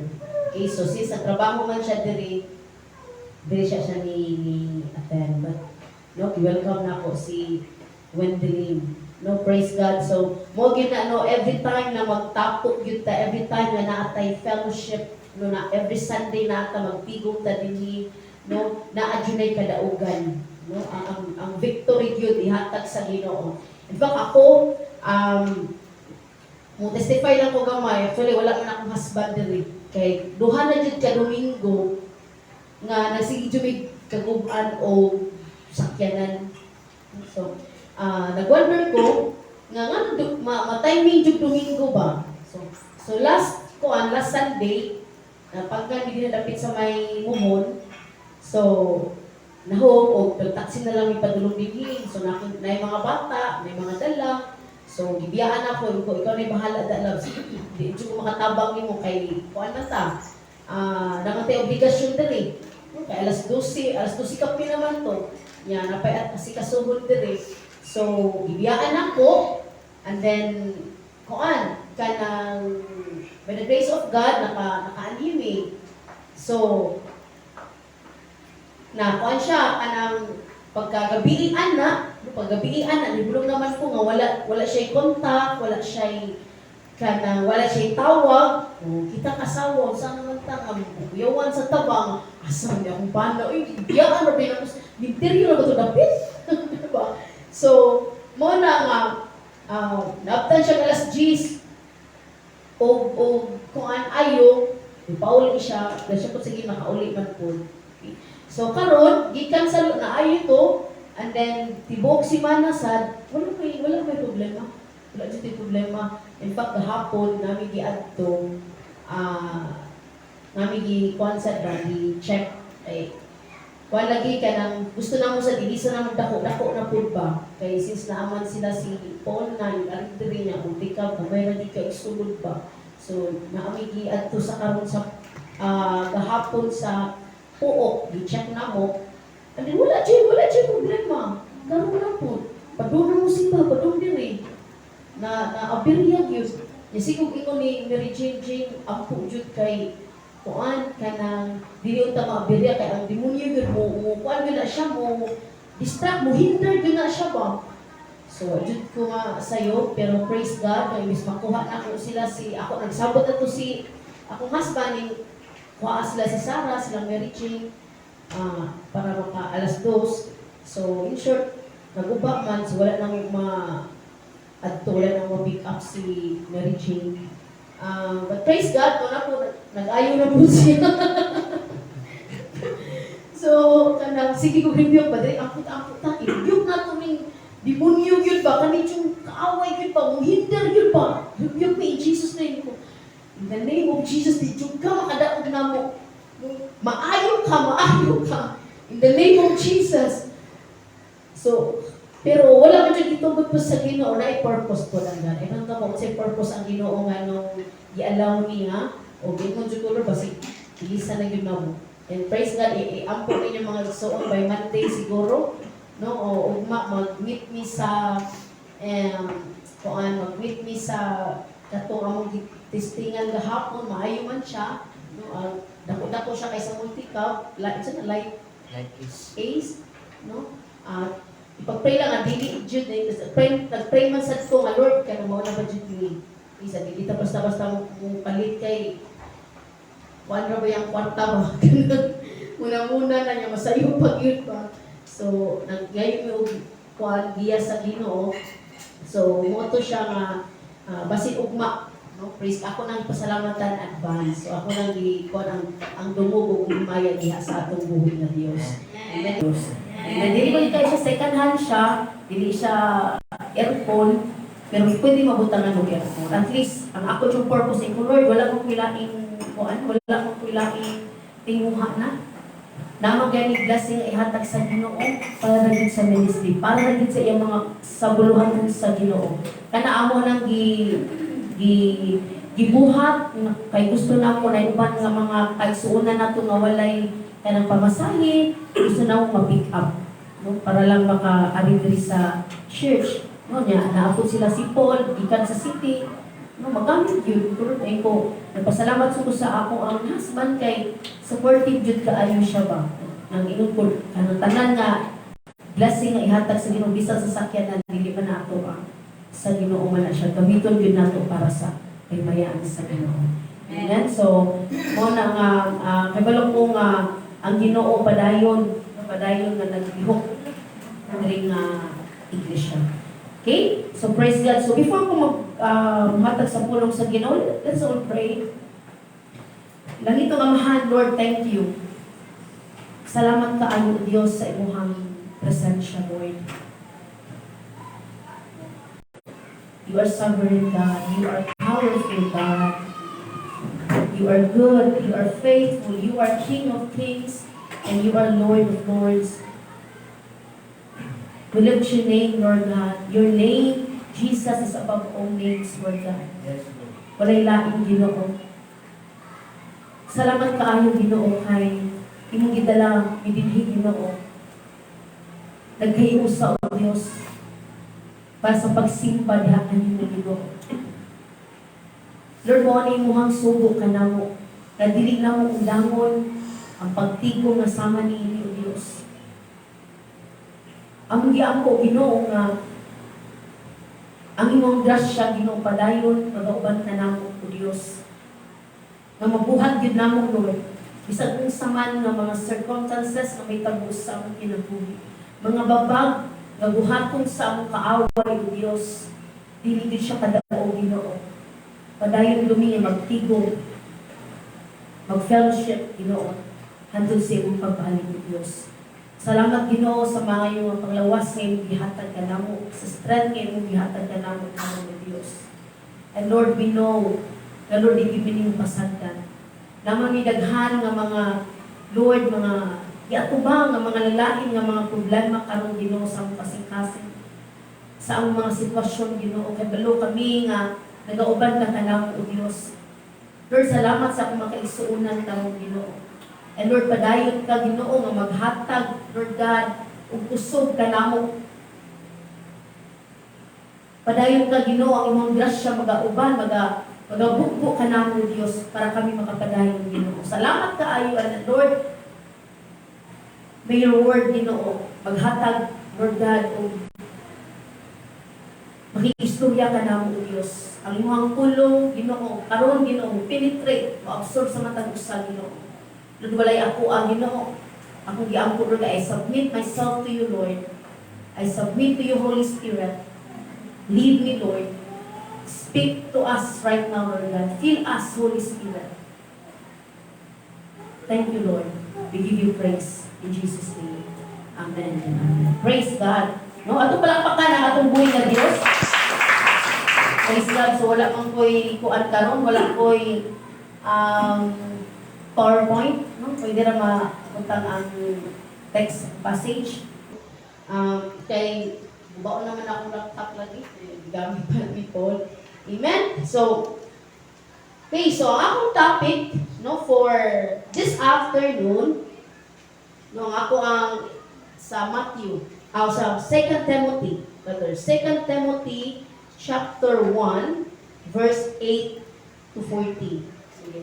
Okay, so since nagtrabaho man siya diri, diri siya siya ni attend. But, no, welcome na ako si Wendelin. No, praise God. So, mo gyud na, no, every time na magtapok gyud ta, every time nga naatay fellowship, no, na every Sunday na ata magtigom ta dinhi, no, naa junay kadaugan, no, ang victory gyud ihatag sa Ginoo. In fact, ako, mo testify lang ko gamay. Actually, wala man akong husband diri. Kay duha na jud ka Domingo nga nagsige jud mig kaguban o sakyanan. So, nag-wonder ko nga nga ma-timing jud Domingo ba. So last kuan, last Sunday na pagka hindi na dapit sa may muhon, so nahog og taxi na lang mi padulong dinhi. So na na mga bata, may mga dala. So gibiyaan ako ko, ikaw na bahala da, love. Di jud ko makatabang nimo kay kuan na ta. Naman tay obligasyon diri. Kay alas 12, alas 12 kape naman to. Nya napay at asikasuhon diri. So gibiyaan ako and then kuan kanang by the grace of God nakaanhi mi. So na kuan siya kanang pagkagabian na, no, paggabian na nibulong naman ko nga wala wala siya contact, wala siya kanang wala siya tawag. Oh, kita kasawa sa naman ta nga kuyawan sa tabang, asa man di akong bana, uy, biyaan ra ba ako, minteryo na ba to dapit? Diba? So mo na nga naabtan siya alas 10 og kuan ayo ipauli siya dahil siya po, sige, makauli man po. Okay. So karon gikan sa na ayo to and then tibuok semana sad wala may problema. Wala jud tay problema. In fact, gahapon nami giadto, nami gi kuan sad ba, gi check ay kuan lagi kanang gusto namo sa dili sa namo dako dako na pud ba kay since naaman sila si Paul na yung diri niya kung tika gamay ra jud kay isulod ba. So naami gi adto sa karon sa gahapon sa Pook, gi-check namo and then wala jud problema karon na pud. Padung mo simba, padung diri na na aberya gyud niya. Sigog ingon ni Mary Jane, "Jane, ampo jud kay kuan kanang dili unta maaberya kay ang demonyo gyud mo kuan gyud na siya, mo distract, mo hinder gyud na siya ba." So jud ko nga sayo, pero praise God kay imbis makuha na ako sila si ako nagsabot na to si akong husband ning kuha sila si Sarah, silang Mary Jane, para maka alas 2. So in short, naguba man, so wala nang ma adto, wala nang ma-pick up si Mary Jane. But praise God, kung ako, nag-ayo na po siya. So, kanang, sige ko rebuke ba, dili, ampot-ampot ta, i-rebuke na to ning demonyo yun ba, kani yung kaaway yun ba, muhinder yun ba, rebuke me in Jesus' name ko. In the name of Jesus, di jud ka makadaog na mo. Maayo ka, maayo ka. In the name of Jesus. So, pero wala man jud gitugod po sa Ginoo na purpose po lang gan. I don't know kung unsay purpose ang Ginoo nga nung gi-allow niya o gingon jud ko, "Lord, basig ilisan na gyud namo." And praise God, iampo ninyo mga igsuon by Monday siguro, no, o ugma mag-meet mi sa kuan, mag-meet mi sa katong among testingan gahapon, maayo man siya, no, dako-dako siya kaysa multicab, like sa light Like is. Ace, no? At ipag-pray lang nga dili jud eh, pray, nag-pray man sad ko nga, "Lord, kanang mao na ba jud ni isa, dili ta basta-basta mo palit kay kuan ra ba yung kwarta ba." Muna-muna na niya masayo pag yun ba. So naggayon mi og kuan, giya sa Ginoo. So mo to siya nga basin ugma, no, praise ako nang pasalamatan advance. So ako nang gi kuan ang dungog ug himaya diha sa atong buhi nga Dios. Amen. And dili ko kay siya second hand siya, dili siya aircon, pero pwede mabutangan og aircon. At least ang ako yung purpose ko, "Lord, wala ko kuilaing kuan, wala ko kuilaing tinguha na. Namo gani blessing ihatag sa Ginoo para ra gid sa ministry, para ra gid sa iyang mga sa buluhaton sa Ginoo." Kana amo nang gi gi gibuhat kay gusto namo na uban nga mga kaigsuonan nato nga walay kanang pamasahe, gusto namo ma-pick up, no, para lang makaari diri sa church, no. Nya naapod sila si Paul gikan sa city, no, magamit yun. Pero ay ko nagpasalamat ko sa ako ang husband kay supportive jud kaayo siya ba. Nang ingon ko kanang tanan nga blessing nga ihatag sa Ginoo, bisan sa sakyan na dili man nato ang sa Ginoo man na siya, gamiton gyud nato para sa kahimayaan sa Ginoo. Amen. So mo na nga kabalo ko nga ang Ginoo padayon padayon nga naglihok diri nga iglesia. Okay? So praise God. So before ko mag hatag sa pulong sa Ginoo, let's all pray. Langitong Amahan, Lord, thank you. Salamat kaayo, Dios, sa imuhang presensya, Lord. You are sovereign God. You are powerful God. You are good. You are faithful. You are King of kings and you are Lord of lords. We lift your name, Lord God. Your name, Jesus, is above all names, Lord God. Yes, Lord. Walay laing, Ginoo. Salamat kaayo, Ginoo, kay imong gidala midinhi, Ginoo. Nagkahiusa, O Dios, para sa pagsimba diha kanimo, Ginoo. Lord, mao ni imong sugo kanamo. Na dili namo undangon ang pagtigom nga sama niini, O Dios. Ang giampo, Ginoo, nga ang imong grasya, Ginoo, padayon pagauban kanamo, O Dios. Nga mabuhat gyud namo, Lord. Bisag unsa man nga mga circumstances nga may tabo sa among kinabuhi. Mga babag nga buhaton sa among kaaway, O Dios. Dili gyud siya kadaog, Ginoo. Padayon lumi nga magtigom, mag-fellowship, Ginoo, hantod sa imong pagbalik, O Dios. Salamat, Ginoo, sa mga iyong panglawas nga imong gihatag kanamo, sa strength nga imong gihatag kanamo karon, O Dios. And Lord, we know na, Lord, di gyud mi pasagdan. Naman mi daghan nga mga, Lord, mga giatubang nga mga lalain nga mga problema karon, Ginoo, sa among kasing-kasing, sa among mga sitwasyon, Ginoo, kay balo kami nga nagauban ka kanamo, O Dios. Lord, salamat sa akong makaigsuonan karon, Ginoo. And Lord, padayon ka, Ginoo, nga maghatag, Lord God, ug kusog kanamo. Padayon ka, Ginoo, ang imong grasya magauban, magabukbo kanamo, Dios, para kami makapadayon, Ginoo. Salamat kaayo, and Lord, may your word, Ginoo, maghatag, Lord God, ug makikistorya ka namo, O Dios. Ang imong pulong, Ginoo, karon, Ginoo, penetrate, ma-absorb sa matag usa, Ginoo. Lord, walay ako ang Ginoo. Akong giampo, Lord, I submit myself to you, Lord. I submit to you, Holy Spirit. Lead me, Lord. Speak to us right now, Lord God. Fill us, Holy Spirit. Thank you, Lord. We give you praise in Jesus' name. Amen and amen. Praise God. No, ato palakpakan ang atong buhi nga Dios. Praise God. So wala man ko'y kuan karon, wala ko'y PowerPoint, no? Pwede ra mabutang ang text passage. Kay baon naman akong laptop lagi. Eh, gamit pa ni Paul. Amen? So, okay, so ang akong topic, no, for this afternoon, no, ang ako ang sa Matthew, sa 2 Timothy, rather, 2 Timothy chapter 1, verse 8 to 14. Sige.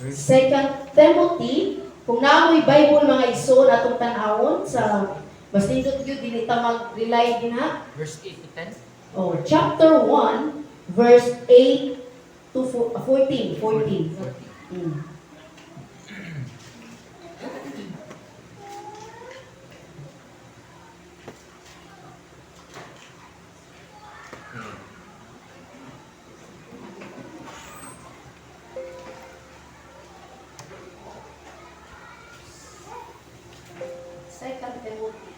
2 Timothy, kung naa moy Bible, mga igsoon, atong tan-awon sa mas nindot gyud, dili ta mag-rely dinha. Verse 8 to 10? Oh, chapter 1, verse 8 to 14. 14. Second Timothy.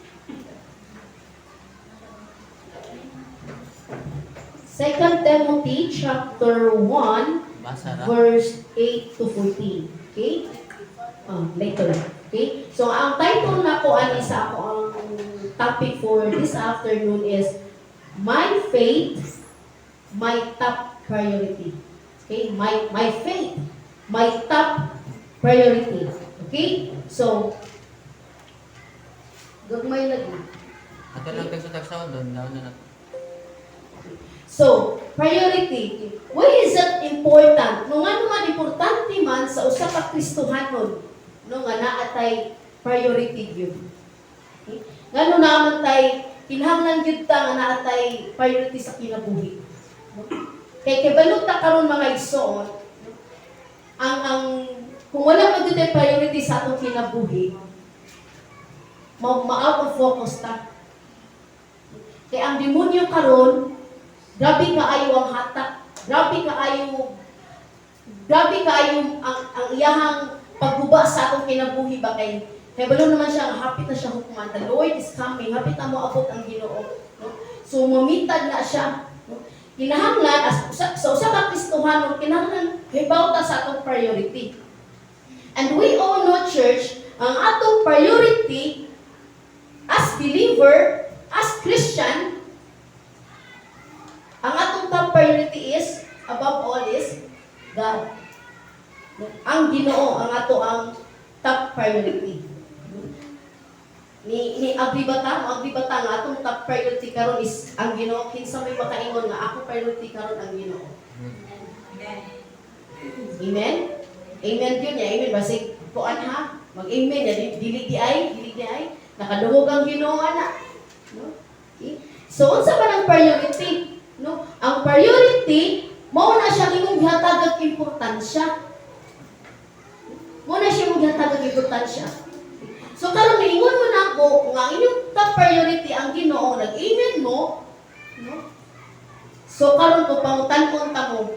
Second Timothy chapter 1 Basa ra. Verse 8 to 14. Okay? Later. Okay? So, ang title nako ani sa ako ang topic for this afternoon is "My Faith, My Top Priority." Okay? My faith, my top priority. Okay? So, gagmay lagi. Ato lang tagsa-tagsa doon, down na na. So, priority. Why is that important? No, nga naman, importante man sa usa ka Kristohanon, no, nga naa tay priority gyud. Okay? Ngano naman tay kinahanglan gyud ta nga naa tay priority sa kinabuhi. No? Kay kabalo ta karon, mga igsoon, no? Ang kung wala man gyud tay priority sa atong kinabuhi, ma out of focus ta. Kay ang demonyo karon, grabe kaayo ang hatak. Grabe kaayo ang iyahang pagguba sa atong kinabuhi ba, kay balo naman siya nga hapit na siya hukman. The Lord is coming, hapit na moabot ang Ginoo, no? So mamitad na siya, no? Kinahanglan as sa usa ka Kristohanon, kinahanglan hibaw ta sa atong priority. And we all know, church, ang atong priority as believer, as Christian, ang atong top priority is, above all is, God. Ang Ginoo ang ato ang top priority. Ni agree ba ta? Mo agree ba ta nga atong top priority karon is ang Ginoo? Kinsa may makaingon nga ako priority karon ang Ginoo? Amen? Amen yun ya. Amen. Basig kuan ha. Mag-amen ya. Dili di ay, dili di ay. Nakadungog ang Ginoo ana. No? Okay? So unsa man ang priority? No? Ang priority mao na siya imong gihatagag importansya. Mao na siya imong gihatagag importansya. So karon niingon mo na ako nga ang inyong top priority ang Ginoo, nag-amen mo, no? So karon ko pangutan-on ta mo,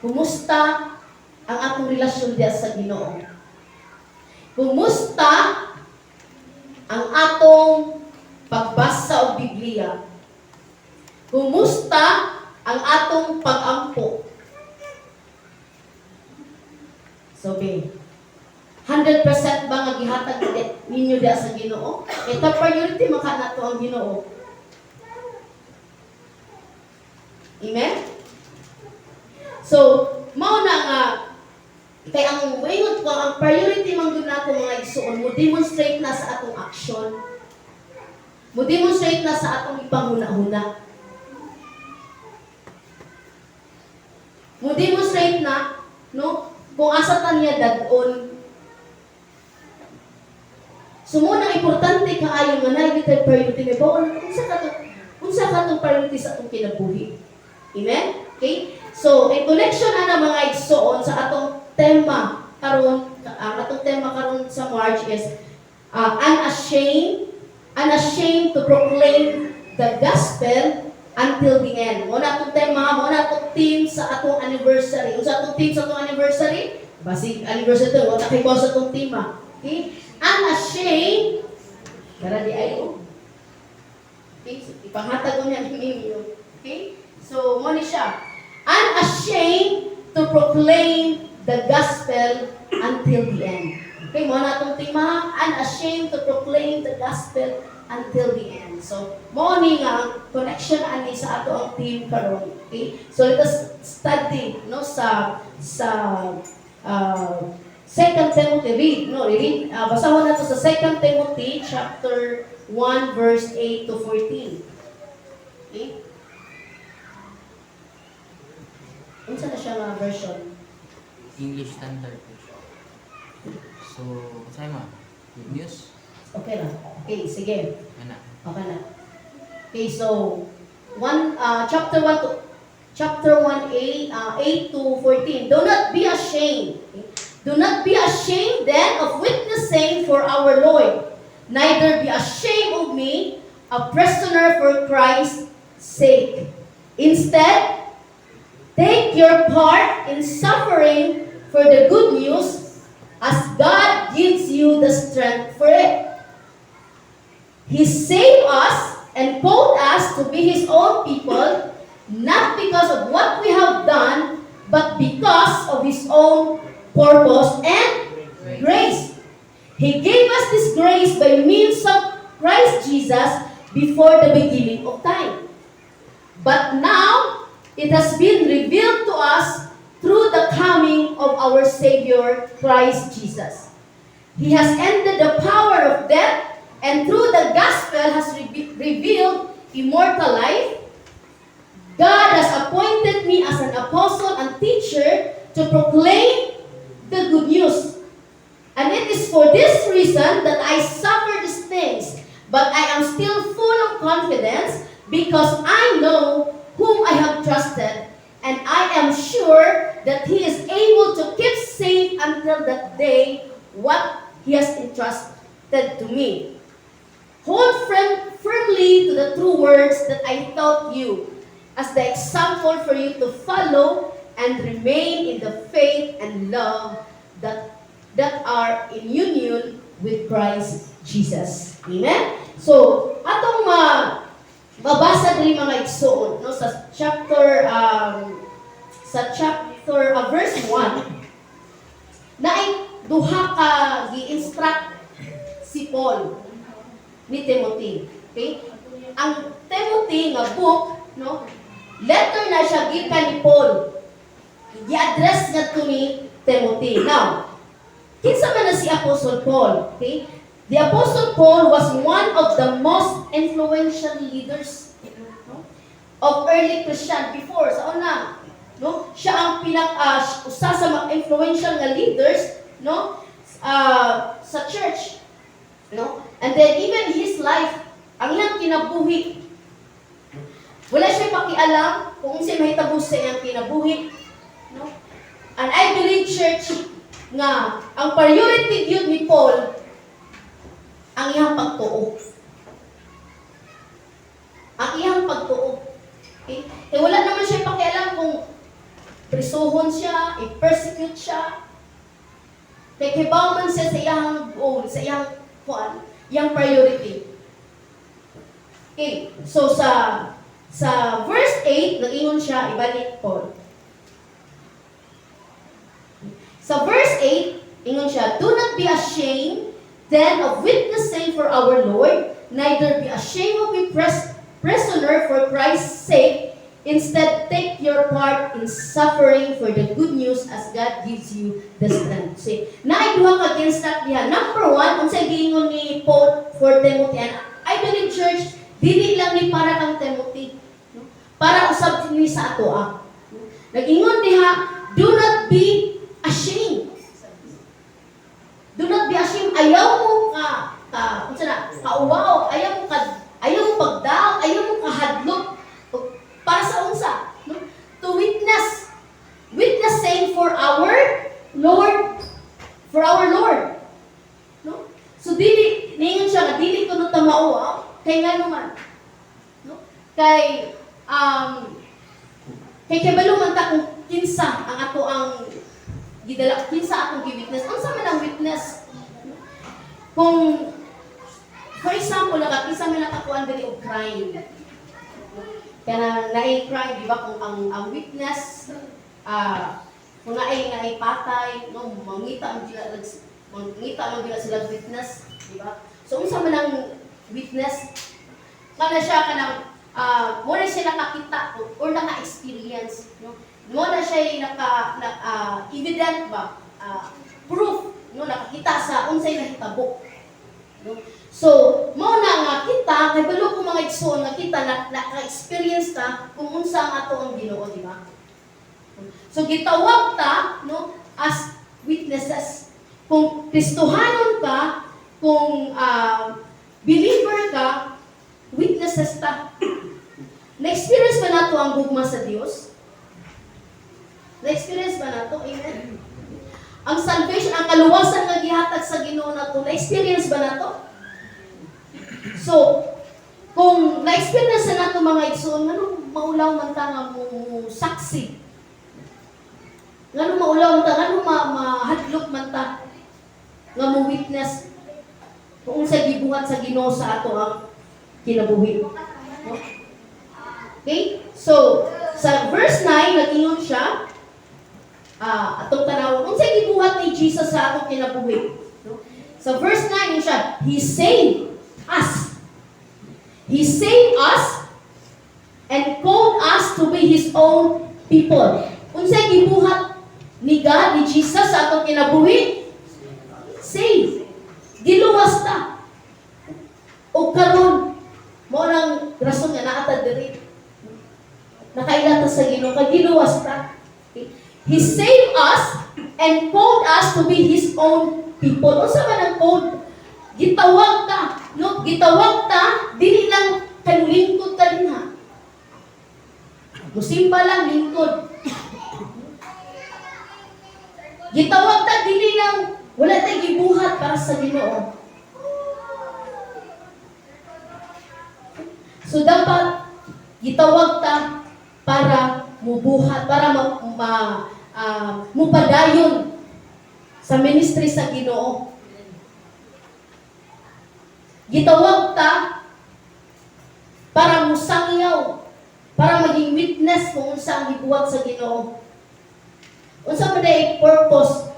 kumusta ang atong relasyon diya sa Ginoo? Kumusta ang atong pagbasa og Biblia? Kumusta ang atong pag-ampo? So, be, 100% ba nga gihatag ninyo diya sa Ginoo? Kay top priority man ka nato ang Ginoo. Amen? So, mao na nga kay ang moingon ko, ang priority man gyud nato, mga igsuon, mo demonstrate na sa atong action. Mo demonstrate na sa atong ipanghuna-huna. Mo demonstrate na, no, kung asa ta niya dad-on. So mao na importante kaayo nga naa gyud priority, may bawon unsa ka tong priority sa atong kinabuhi. Amen? Okay? So, in connection ana, mga igsoon, sa atong tema karon, ang atong tema karon sa March is unashamed to proclaim the the gospel until the end. Mao na atong tema, mao na atong theme sa atong anniversary. Unsa atong theme sa atong anniversary? Basig anniversary to, wala kay sa atong tema. Okay? Unashamed, tara di ay oh. Okay, so, ipanghatag ko niya ninyo. Okay? So, mao ni siya. Unashamed to proclaim the gospel until the end. Okay, mao na atong tema, unashamed to proclaim the gospel until the end. So, mao ni nga ang connection ani sa ato ang theme karon. Okay? So, let us study, no, sa 2 Timothy, read, no, read, basahon nato sa 2 Timothy chapter 1 verse 8 to 14. Okay? Unsa na siya nga version? English Standard Version. So, sa'yo ma? Good news? Okay lang. Okay, sige. Ana. Okay na. Okay, so one chapter 1 to chapter 1 8 8 to 14. Do not be ashamed. Okay? Do not be ashamed then of witnessing for our Lord. Neither be ashamed of me, a prisoner for Christ's sake. Instead, take your part in suffering for the good news as God gives you the strength for it. He saved us and called us to be His own people, not because of what we have done, but because of His own purpose and grace. He gave us this grace by means of Christ Jesus before the beginning of time. But now, it has been revealed to us through the coming of our Savior, Christ Jesus. He has ended the power of death and through the gospel has revealed immortal life. God has appointed me as an apostle and teacher to proclaim the good news. And it is for this reason that I suffer these things, but I am still full of confidence because I know whom I have trusted, and I am sure that he is able to keep safe until that day what he has entrusted to me. Hold firmly to the true words that I taught you as the example for you to follow and remain in the faith and love that are in union with Christ Jesus. Amen? So, atong mabasa diri, mga igsoon, no, sa chapter verse 1, naay duha ka gi-instruct si Paul ni Timothy. Okay? Ang Timothy nga book, no, letter na siya gikan ni Paul. Gi-address ngadto ni Timothy. Now, kinsa man na si Apostle Paul? Okay? The Apostle Paul was one of the most influential leaders, no, of early Christian before sa una, no? Siya ang pinak usa sa mga influential nga leaders, no, sa church, no? And then even his life, ang iyang kinabuhi, wala siya pakialam kung unsay mahitabo sa iyang kinabuhi, no? And I believe, church, nga ang priority gyud ni Paul ang iyang pagtuo. Ang iyang pagtuo. Okay? Eh, wala naman siya pakialam kung prisuhon siya, i-persecute siya. Kay kibaw man siya sa iyang goal, sa iyang kuan, iyang priority. Okay, so sa verse 8, nag-ingon siya, ibalik, Paul. Sa verse 8, ingon siya, "Do not be ashamed then of witnessing for our Lord, neither be ashamed of being prisoner for Christ's sake. Instead, take your part in suffering for the good news as God gives you the strength." See, naay duha ka instruct diha. Number one, unsay giingon ni Paul for Timothy? And I believe, church, dili lang ni para kang Timothy. No? Para usab ni sa ato ah. Nag-ingon diha, do not be ashamed. Do not be ashamed. Ayaw mo ka unsa na, kauwaw, ayaw mo pagdaw, ayaw mo kahadlok. Para sa unsa? No? To witness. Witnessing for our Lord. For our Lord. No? So dili ningon siya nga dili kuno ta mauwaw kay ngano man. No? Kay kay kabalo man ta kung kinsa ang ato ang gidala, kinsa atong gi-witness. Unsa man ang witness? Kung for example, naka kinsa man nakakuan diri og crime. Kanang naay crime, di ba, kung ang witness, kung naay patay, no, mangita man gila sila witness, di ba? So unsa man ang witness? Kana siya kanang mo na siya nakakita or naka-experience, no? Mo na siya naka na, evident ba, proof, no, nakakita sa unsay nahitabo, no? So mao na nga kita kay balo ko, mga igsoon, nga kita na naka-experience ta kung unsa ang ato ang Ginoo, di ba? So gitawag ta, no, as witnesses. Kung Kristohanon ka, kung believer ka, witnesses ta. Na-experience ba nato ang gugma sa Dios? Na-experience ba nato? Amen? Ang salvation, ang kaluwasan nga gihatag sa Ginoo nato, na-experience ba nato? So, kung na-experience na nato, mga igsoon, nganong maulaw man ta nga mo saksi? Nganong maulaw man ta, nganong mahadlok man ta nga mo witness kung unsa gibuhat sa Ginoo sa ato ang kinabuhi? No? Okay? So, sa verse 9, nag-ingon siya, atong tanawon, unsa gibuhat ni Jesus sa atong kinabuhi? No? Sa verse 9, ingon siya, "He saved us. He saved us and called us to be His own people." Unsay gibuhat ni God, ni Jesus sa atong kinabuhi? Save. Giluwas ta. O karon, mao nang rason nga naa ta diri. Nakaila ta sa Ginoo, kay giluwas ta. Okay? He saved us and called us to be His own people. Unsa man ang called? Gitawag ta, no? Gitawag ta, dili lang kay lingkod ta din ha. Musimba lang lingkod. Gitawag ta dili lang wala tay gibuhat para sa Ginoo. So dapat gitawag ta para mubuhat, para mupadayon sa ministry sa Ginoo. Gitawag ta para musangyaw, para maging witness kung unsa ang gibuhat sa Ginoo. Unsa man diay purpose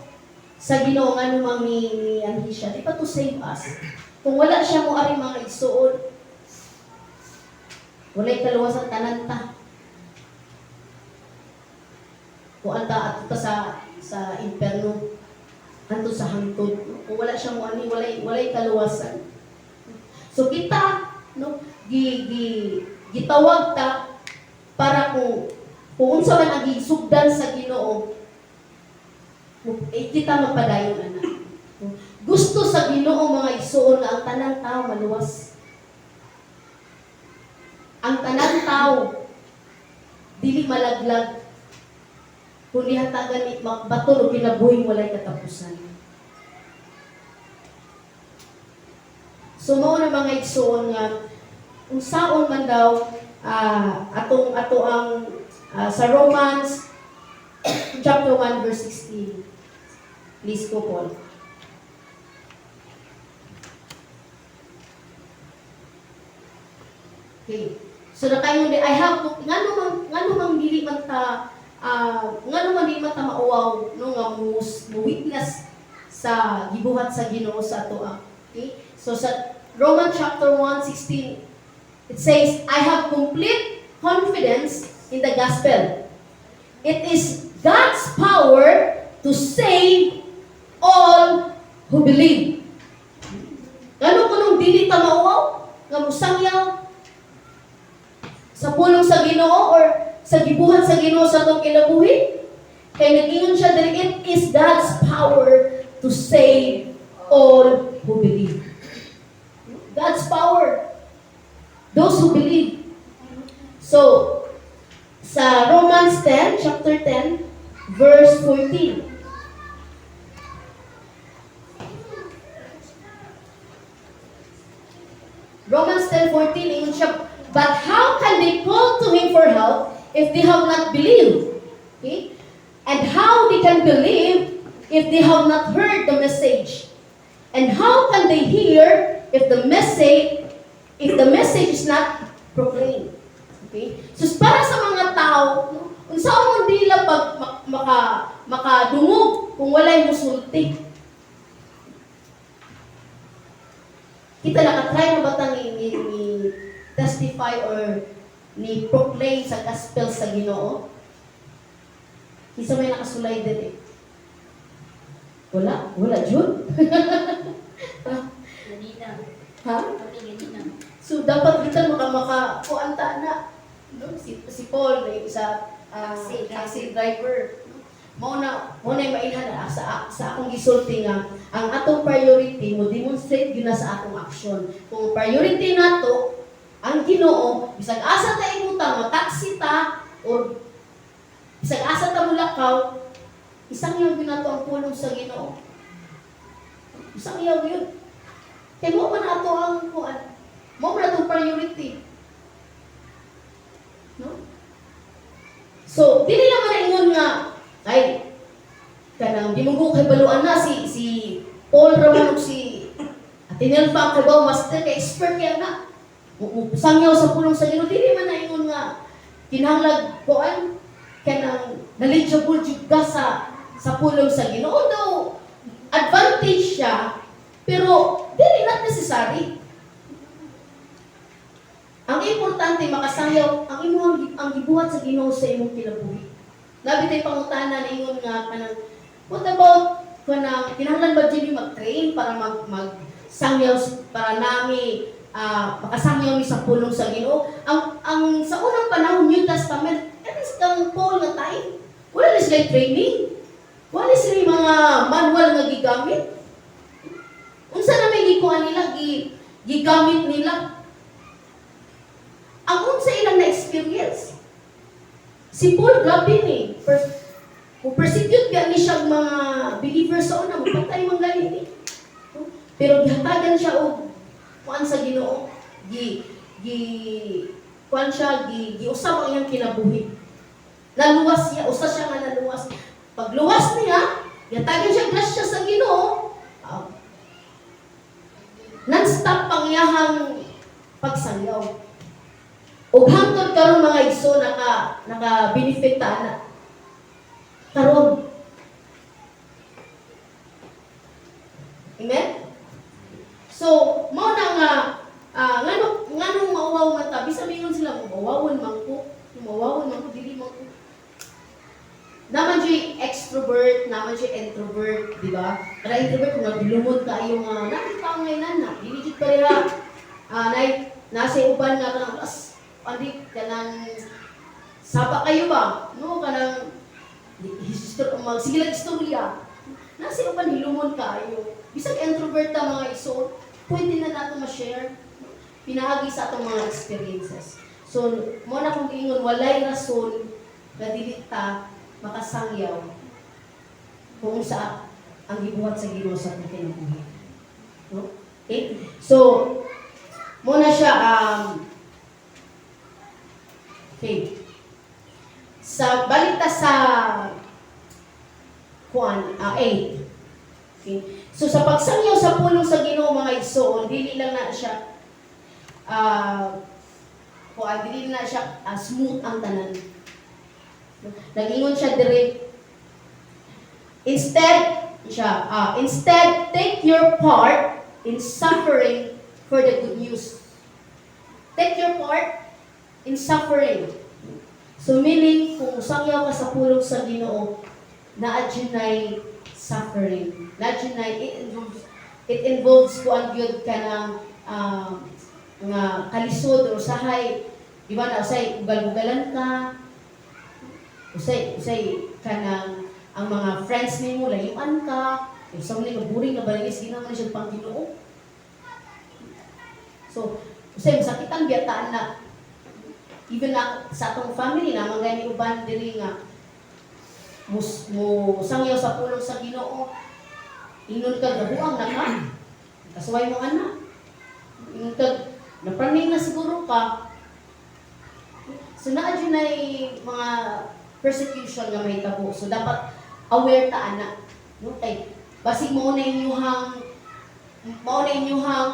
sa Ginoo nga mang ni anhi siya? Di ba to save us? Kung wala siya mo ari, mga igsuon, walay kaluwasan, tanan ta. Kung anta ato ta sa imperno, anto sa hangtod. Kung wala siya mo ani, walay kaluwasan. So kita, no, gi gi gitawag ta para kung unsa man ang gisugdan sa Ginoo, eh, kita magpadayon ana. Gusto sa Ginoo, mga igsuon, nga ang tanang tao maluwas. Ang tanang tao dili malaglag kundi hatagan ni baton og kinabuhing walay katapusan. So mao na, mga igsuon, nga unsaon man daw atong ato ang sa Romans chapter 1 verse 16. Please go, Paul. Okay. So nakaingon di I have ngano man dili man ta ngano man dili man ta mauwaw, no, nga mo witness sa gibuhat sa Ginoo sa ato ah. Okay? So sa Romans chapter 1:16, it says, "I have complete confidence in the gospel. It is God's power to save all who believe." Ngano kunong dili ta mauwaw nga musangyaw sa pulong sa Ginoo or sa gibuhat sa Ginoo sa atong kinabuhi? Kay nag-ingon siya diri, it is God's power to save all who believe. God's power. Those who believe. So, sa Romans 10, chapter 10, verse 14. Romans 10:14, ingon siya, "But how can they call to him for help if they have not believed?" Okay? "And how they can believe if they have not heard the message? And how can they hear if the message is not proclaimed?" Okay? So para sa mga tao, no, unsa man nila pag makadungog kung walay musulti? Kita nakatry na ba ta ni testify or ni proclaim sa gospel sa Ginoo? Kinsa may nakasulay diri? Wala? Wala, jud? Ganina. Ha? Kami ganina. So dapat kita maka kuan ta na. No? Si Paul eh, sa Taxi driver. Taxi driver. No? Mao na mailhan na sa akong gisulti nga ang atong priority mo demonstrate gyud na sa atong action. Kung priority nato ang Ginoo, bisag asa ta imutang, ma-taxi ta or bisag asa ta mulakaw, isangyaw gyud nato ang pulong sa Ginoo. Isangyaw gyud. Kay mao man ato ang kuan. Mao man atong priority. No? So, dili lang man na ingon nga ay kanang di mo ko kay baluan na si Paul ra man ug si Ate Nelfa ang kabaw master kay expert kaya na. Sangyaw sa pulong sa Ginoo, dili man na ingon nga kinahanglan kuan kanang knowledgeable jud ka sa pulong sa Ginoo. Although advantage siya, pero dili not necessary. Ang importante makasangyaw ang imong ang gibuhat sa Ginoo sa imong kinabuhi. Labi tay pangutana na ingon nga kanang what about kanang kinahanglan ba jud mag-train para mag mag sangyaw para nami makasangyaw mi sa pulong sa Ginoo? Ang sa unang panahon, New Testament, kani sa kang Paul nga time, wala na sila training. Wala sila mga manual nga gigamit. Unsa na may gikuha nila, gigamit nila? Ang unsa ilang na-experience. Si Paul, grabe ni. Kung persecute ba ni siya mga believers sa una, magpatay man gani ni. Pero gihatagan siya og kuan sa Ginoo, gi gi kuan siya, gi giusab ang iyang kinabuhi. Naluwas siya, usa siya nga naluwas. Pagluwas niya, gihatagan siya grasya sa Ginoo. Non-stop pang iyahang pagsangyaw. Ug hangtod karon, mga igsoon, naka benefit ta ana. Karon. Amen? So, mao na nga ngano mauwaw man ta, bisan mingon sila mauwawon man ko, mauwawon man ko, dili man ko. Naman siya extrovert, naman siya introvert, di ba? Kada introvert kung nagilumod kaayo nga nakita ang ngayon na, dili jud pareha nay nasa uban nga kanang as andi kanang saba kayo ba? No, kanang mag sige lang istorya. Nasa uban hilumon kaayo. Bisag introvert ta, mga igsoon, pwede na nato ma-share pinaagi sa atong mga experiences. So, mo na kung giingon, walay rason nga dili ta makasangyaw kung sa ang gibuhat sa Ginoo sa atong kinabuhi. No? Okay? So, mo na siya okay. Sa balik ta sa kuan 8. Okay. So sa pagsangyaw sa pulong sa Ginoo, mga igsoon, dili lang na siya kuan, dili na siya smooth ang tanan. Nagingon siya dire, instead take your part in suffering for the good news. Take your part in suffering. So meaning, kung sangyaw ka sa pulong sa Ginoo, naa nay suffering. Naa nay it involves kuan gyud kanang nga kalisod or usahay, di ba na usay ugal-ugalan ka, usay kanang ang mga friends nimo layuan ka, usa man ni boring na balingis ginawa ni siya pang Ginoo. So, usay masakitan biyataan na even na sa atong family na mga gani uban diri nga mo sangyaw sa pulong sa Ginoo, ingon ka gabuang na ka, kasuway mo anak, ingon ka napraning na siguro ka. So naa jud nay mga persecution nga mahitabo. So dapat aware ta ana, no? Kay basig mao na inyuhang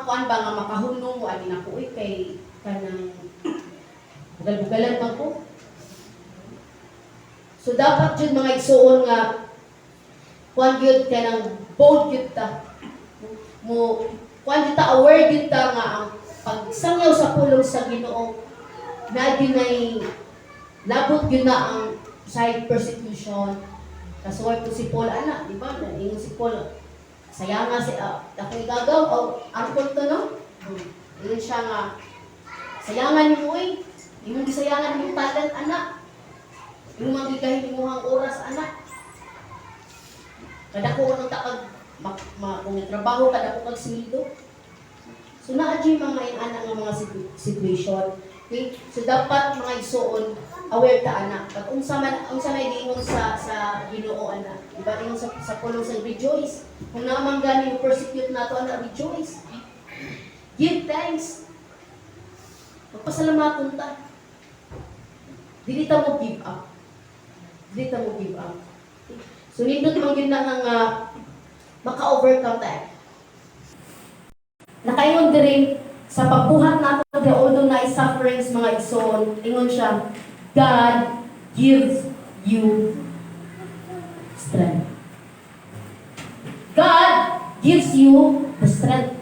kuan ba nga makahunong mo ani nako, uy, kay kanang bugal-bugalan man ko. So dapat jud, mga igsuon, nga kuan gyud, kanang bold gyud ta. Mo kuan gyud ta, aware gyud ta nga ang pagsangyaw sa pulong sa Ginoo na gyud nay labot gyud na ang side persecution. Kasuway ko si Paul ana, di ba? Ingon si Paul, sayanga si ako igagaw o angkol to, no? Ingon siya nga sayangan nimo oy. Imong gisayangan imong talent ana. Imong mang gigahin imong oras ana. Kadako ko nang takag ma, ma, kung trabaho kadako kag sweldo. So naa jud mga inana nga mga situation. Okay? So dapat, mga igsuon, aware ta ana. Pag unsa man unsa may giingon sa Ginoo ana. Di ba ingon sa pulong sa rejoice. Kung naa man gani yung persecute nato ana, rejoice. Give thanks. Magpasalamaton ta. Dili ta mo give up. Dili ta mo give up. So nindot man gyud na nga maka-overcome ta. Nakaingon diri sa pagbuhat nato the although na sufferings, mga igsoon, ingon siya, God gives you strength. God gives you the strength.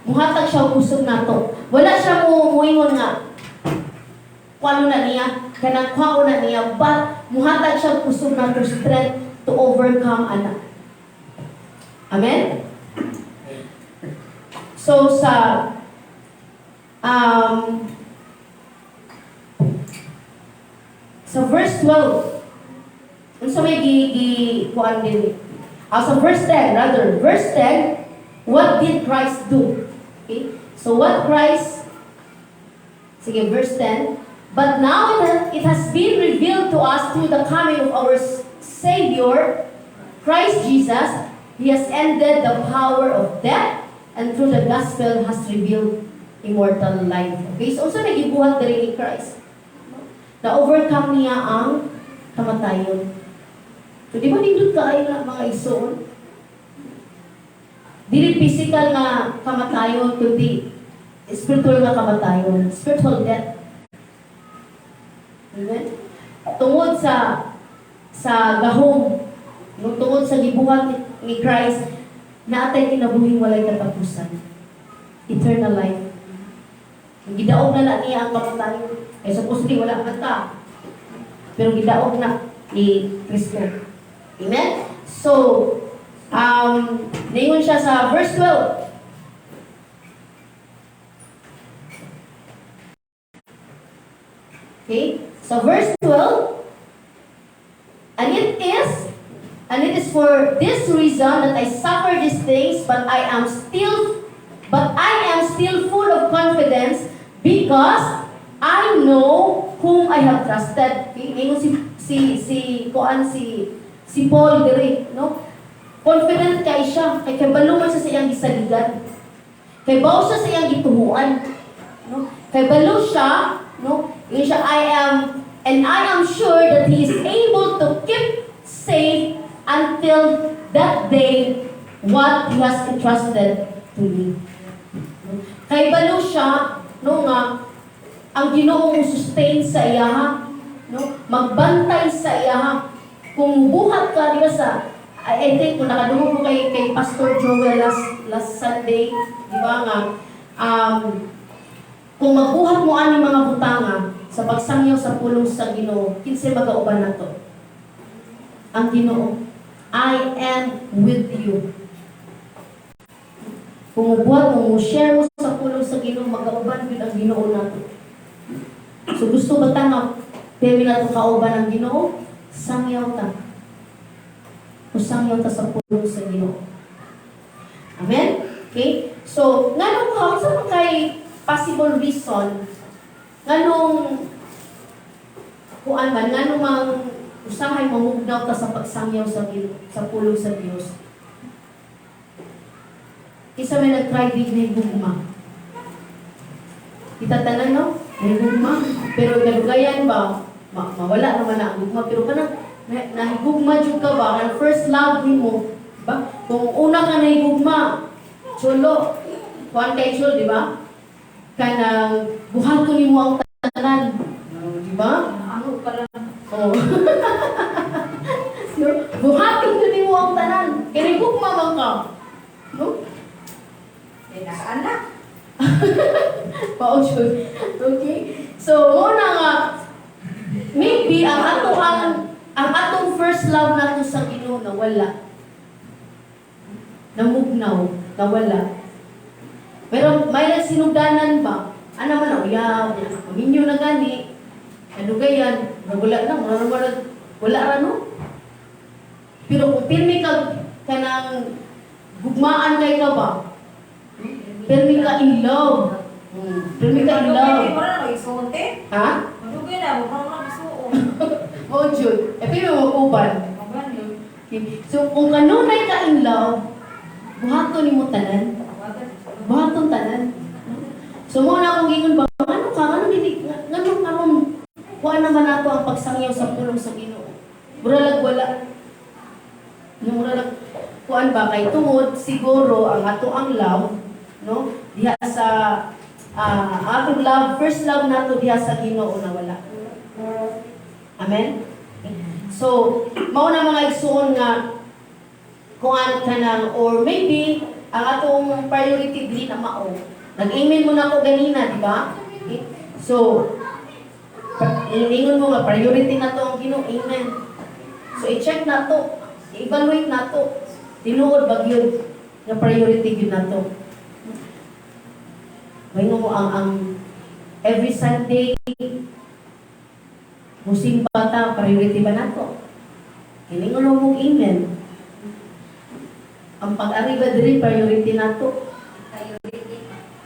Muhatag siya og kusog nato. Wala siya mo muingon nga kuano na niya, kanang kuano na niya, but muhatag siya og kusog nato, strength to overcome ana. Amen? So sa verse 12, unsa may gi gi kuan diri? Ah, sa verse 10 rather, verse 10, what did Christ do? Okay? So what Christ. Sige, verse 10. "But now it has been revealed to us through the coming of our Savior, Christ Jesus. He has ended the power of death and through the gospel has revealed immortal life." Okay, so unsa may gibuhat diri ni Christ? Na-overcome niya ang kamatayon. So di ba nindot kaayo na, mga igsoon? Dili physical nga kamatayon, kundi spiritual nga kamatayon, spiritual death. Amen? Tungod sa gahom, no, tungod sa gibuhat ni Christ, naatay kinabuhing walay katapusan. Eternal life. Gidaog na na niya ang kamatayon. Eh, supposedly, wala man ta. Pero gidaog na ni Kristo. Amen? So, ningon siya sa verse 12. Okay? So verse 12, and it is for this reason that I suffer these things, but I am still full of confidence because I know whom I have trusted." Okay? Ingon si kuan si Paul diri, no? Confident kay siya, kay kabalo man siya sa iyang gisaligan. Kay bawo siya sa iyang gituhuan, no? Kay balo siya, no? Ingon siya, "I am and I am sure that he is able to keep safe until that day what he has entrusted to me." Kay balo siya, no, nga ang Ginoo mo sustain sa iya, no? Magbantay sa iya. Kung buhat ka, di ba, sa I think kung nakadungog mo kay Pastor Joel last last Sunday, di ba, nga kung magbuhat mo ani mga butanga sa pagsangyaw sa pulong sa Ginoo, kinsay magauban nato? Ang Ginoo. "I am with you." Kung mubuhat mo, mo share mo sa pulong sa Ginoo, magauban gyud ang Ginoo nato. So gusto ba ta nga permi nato kauban ang Ginoo? Sangyaw ta. Usangyaw ta sa pulong sa Ginoo. Amen? Okay? So, nganong ka, unsa man kay possible reason nganong kuan man, nganong mang usahay mamugnaw ta sa pagsangyaw sa pulong sa Dios? Isa may nag-try di na gugma. Kita tanan, no? Nahigugma. Pero kadugayan ba, mawala naman na ang gugma. Pero kanang nahigugma jud ka ba, kanang first love nimo, ba? Kung una ka nahigugma, chulo, kuan kay chul, di ba? Kanang buhaton nimo ang tanan, di ba? Ano pala? Oh. No? Buhaton jud nimo ang tanan. Kay nahigugma man ka. No? Eh, naka-anak. Mao jud. Okay? So, mo na nga maybe ang atong first love nato sa Ginoo nawala. Namugnaw, nawala. Pero may sinugdanan ba? Ana man na uyaw, maminyo na gani. Ano gayan? Wala na, wala wala wala ra, no? Pero kung pirmi ka kanang gugmaan kay ka ba? Pirmi ka in love. Pirmi ka in love. Madugay na, mag-isuon, te. Ha? Madugay na, wag mo na mag-isuon. Mao jud. Eh pero mo uban. Magani. Okay. So kung kanunay ka in love, buhaton nimo tanan. Buhaton tanan. So mo na akong gingon ba, ngano ka, ngano dili, ngano karon kuan naman nato ang pagsangyaw sa pulong sa Ginoo. Muralag wala. No, muralag kuan ba kay tungod siguro ang ato ang love, no, diha sa atong love, first love nato diha sa Ginoo na wala. Amen. So, mao na, mga igsuon, nga kuan kanang or maybe ang atong priority dili na mao. Nag-amen mo na ako ganina, di ba? Okay? So, iningon mo nga priority na to ang Ginoo, amen. So, i-check na to, i-evaluate na to. Tinuod ba gyud nga priority gyud na to? May mo ang every Sunday musimba ta, priority ba nato? Kiningon mo mong amen. Ang pag-ari ba diri priority nato? Priority.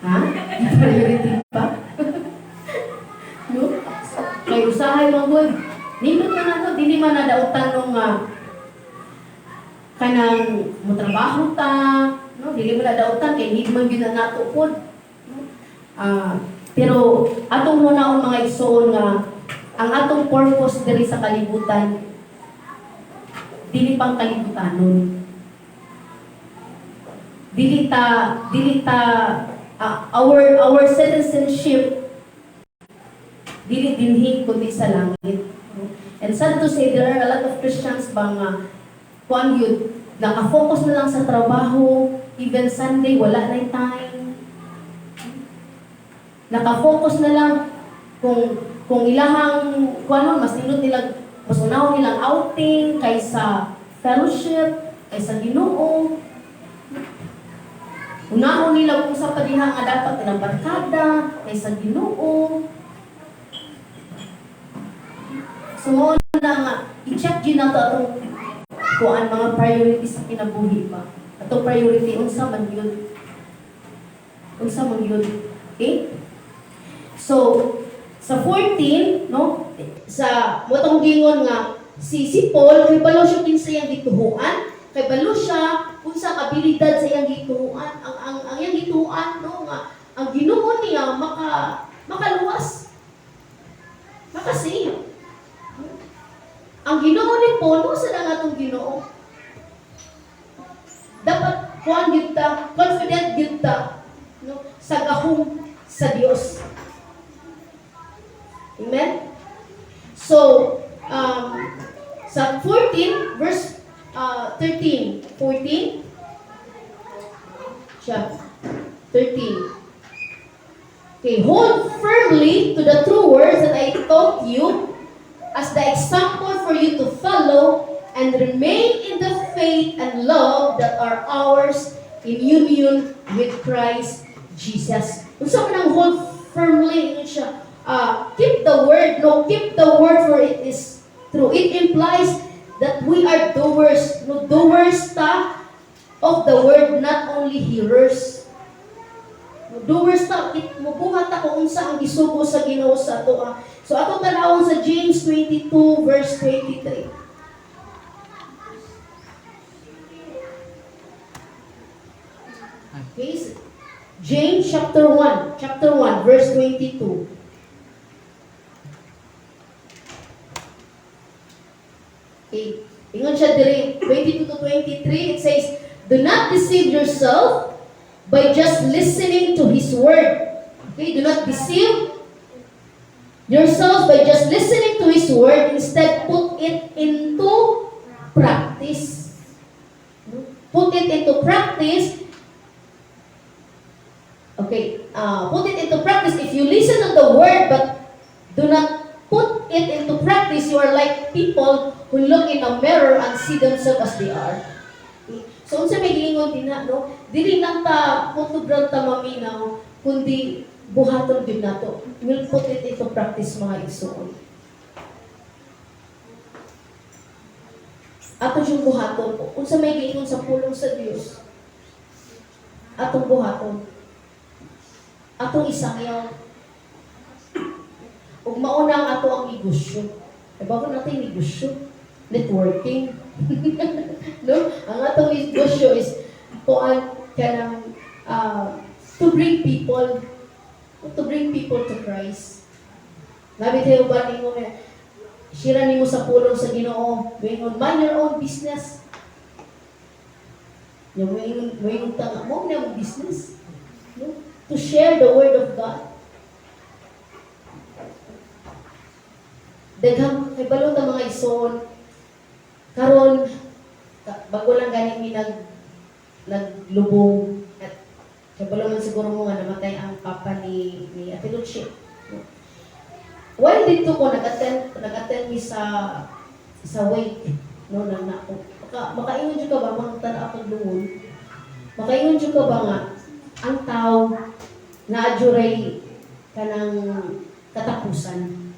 Ha? Priority pa? No? Kay usahay man gud. Nindot na nato, dili man na dautan nung kanang motrabaho ta, no? Dili man na dautan kay need man gyud na nato pod. No? Pero atong hunaon, mga igsoon, nga ang atong purpose diri sa kalibutan dili pang kalibutanon. Dili ta our citizenship dili dinhi kundi sa langit. And sad to say, there are a lot of Christians ba nga kuan yun, naka-focus na lang sa trabaho, even Sunday wala na time. Naka-focus na lang kung ilahang kuan mas nindot nila, mas unahon nilang outing kaysa fellowship, kaysa Ginoo. Unahon nila kung sa padiha nga dapat nilang barkada kaysa Ginoo. So mo na nga i-check gyud nato atong kuan, mga priorities sa kinabuhi ba. Atong priority unsa man yun? Unsa man yun? Okay? So sa 14, no, sa mo tong gingon nga si si Paul kay balo siya kinsa iyang gituhuan, kay balo siya unsa kabilidad sa iyang gituhuan, ang iyang gituhuan, no, nga ang Ginoo niya makaluwas, makasave. Ang Ginoo ni Paul mo sa nga atong Ginoo. Dapat kuan gyud ta, confident gyud ta, no, sa gahom sa Dios. Amen? So, sa 14, verse 13, 14, siya, 13. Okay, "Hold firmly to the true words that I taught you as the example for you to follow and remain in the faith and love that are ours in union with Christ Jesus." Unsa man ang hold firmly? Ingon siya, keep the word, no, keep the word, for it is true. It implies that we are doers, no, doers ta of the word, not only hearers. No, doers ta, mubuhat ta kung unsa ang gisugo sa Ginoo sa ato. Ah. So atong tan-awon sa James 22 verse 23. Okay, James chapter 1, chapter 1 verse 22. Okay. Ingon siya diri, 22 to 23, it says, "Do not deceive yourself by just listening to His word." Okay, do not deceive yourselves by just listening to His word. Instead, put it into practice. Put it into practice. Okay, put it into practice. If you listen to the word but do not put it into practice, you are like people who look in a mirror and see themselves as they are. Okay? So, unsa may giingon dinha, no? Dili lang ta kutob lang ta maminaw, kundi buhaton gyud nato. We'll put it into practice, mga igsoon. Ato yung buhaton. Unsa may giingon sa pulong sa Dios? Atong buhaton. Atong isangyaw. Ug mauna ang ato ang negosyo. E bago natin negosyo, networking, no? Ang atong negosyo is kuan kanang to bring people to Christ. Labi tayo ba ninyo nga share nimo sa pulong sa Ginoo, moingon, "Mind your own business." Yung moingon ta nga mo na mong business. No? To share the word of God. Daghang kay balo ta, mga igsoon, karon bago lang gani mi naglubong at kabalo man siguro mo nga namatay ang papa ni Ate Lucia. No? While dito ko nag-attend mi sa wake, no, nang nako. Makaingon jud ka ba mga tan-aw kag lungon? Makaingon jud ka ba nga ang tao na adjuray kanang katapusan.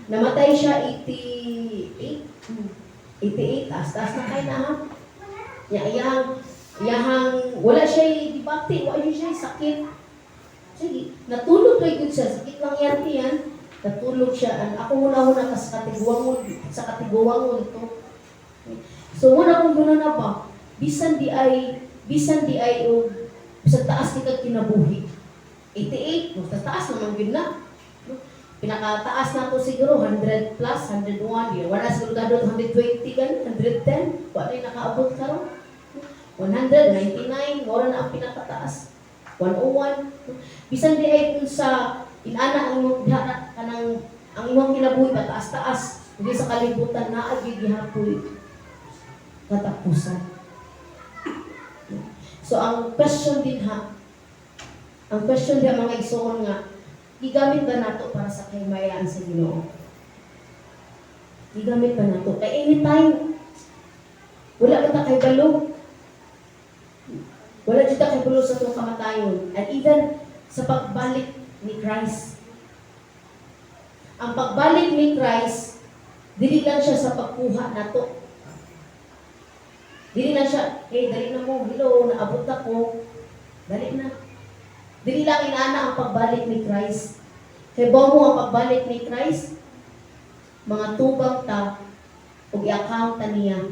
Namatay siya 88. 88, taas-taas na kay na ha. Ya, iyahang wala siya dibati, wala siya sakit. Sige, natulog kay gud siya, sakit lang yan yan. Natulog siya. An ako muna ka sa katiguangon to. So muna kong guna na ba, bisan di ay og sa taas ni kag kinabuhi. 88, no, sa taas naman gyud na. No? Pinakataas na to siguro 100 plus, 101, di wala siguro kadto 120 gan, 110, wala na nakaabot karon. 199, wala na ang pinakataas. 101. Bisan di ay kung sa inana ang imong diha kanang ang imong kinabuhi pataas-taas, hindi sa kalibutan naa gyud gihapoy katapusan. So ang question din ha, ang question diha, mga igsoon, nga gigamit ba nato para sa kahimayaan sa Ginoo? Gigamit ba nato? Kay anytime wala ba ta kay balo? Wala jud ta kay balo sa atong kamatayon and even sa pagbalik ni Christ. Ang pagbalik ni Christ, dili lang siya sa pagkuha nato. Dili lang siya, "Hey, dali na mo, hello, naabot ako. Dali na." Dili lang inaana ang pagbalik ni Christ. Kay mo ang pagbalik ni Christ, mga tubang ta ug i-account ta niya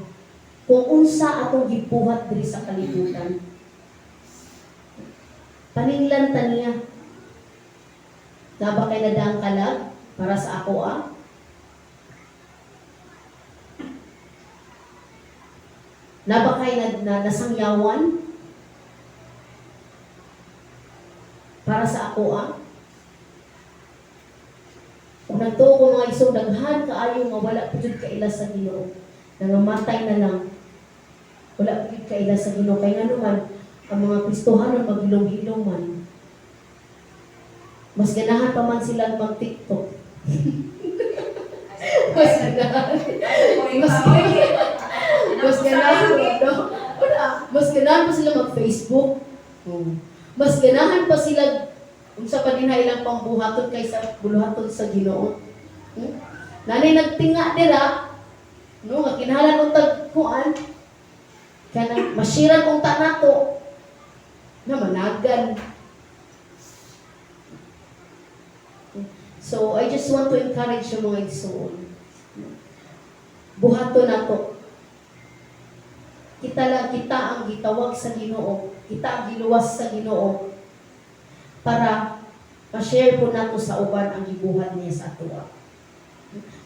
kung unsa atong gibuhat diri sa kalibutan. Paninglan ta niya. Naa ba kay nadaang kalag para sa ako ah? Naa ba kay na nasangyawan para sa ako ah? Kung nagtuo ko, mga igsoon, daghan kaayo nga wala pa jud kaila sa Ginoo. Nangamatay na lang. Wala pa jud kaila sa Ginoo kay nganuman ang mga Kristohanon maghilom-hilom man. Mas ganahan pa man sila mag-TikTok. Mas ganahan. Mas ganahan, no? Wala. Mas ganahan pa sila mag-Facebook. Mas ganahan pa sila unsa pa din ilang pangbuhaton kaysa buluhaton sa Ginoo. Nanay nagtinga dira, no, nga kinahanglan untag kuan kanang masiran unta nato na managan. So I just want to encourage yung mga igsoon. Buhaton nato. Kita lang, kita ang gitawag sa Ginoo, kita ang giluwas sa Ginoo para ma-share po nato sa uban ang gibuhat niya sa atoa.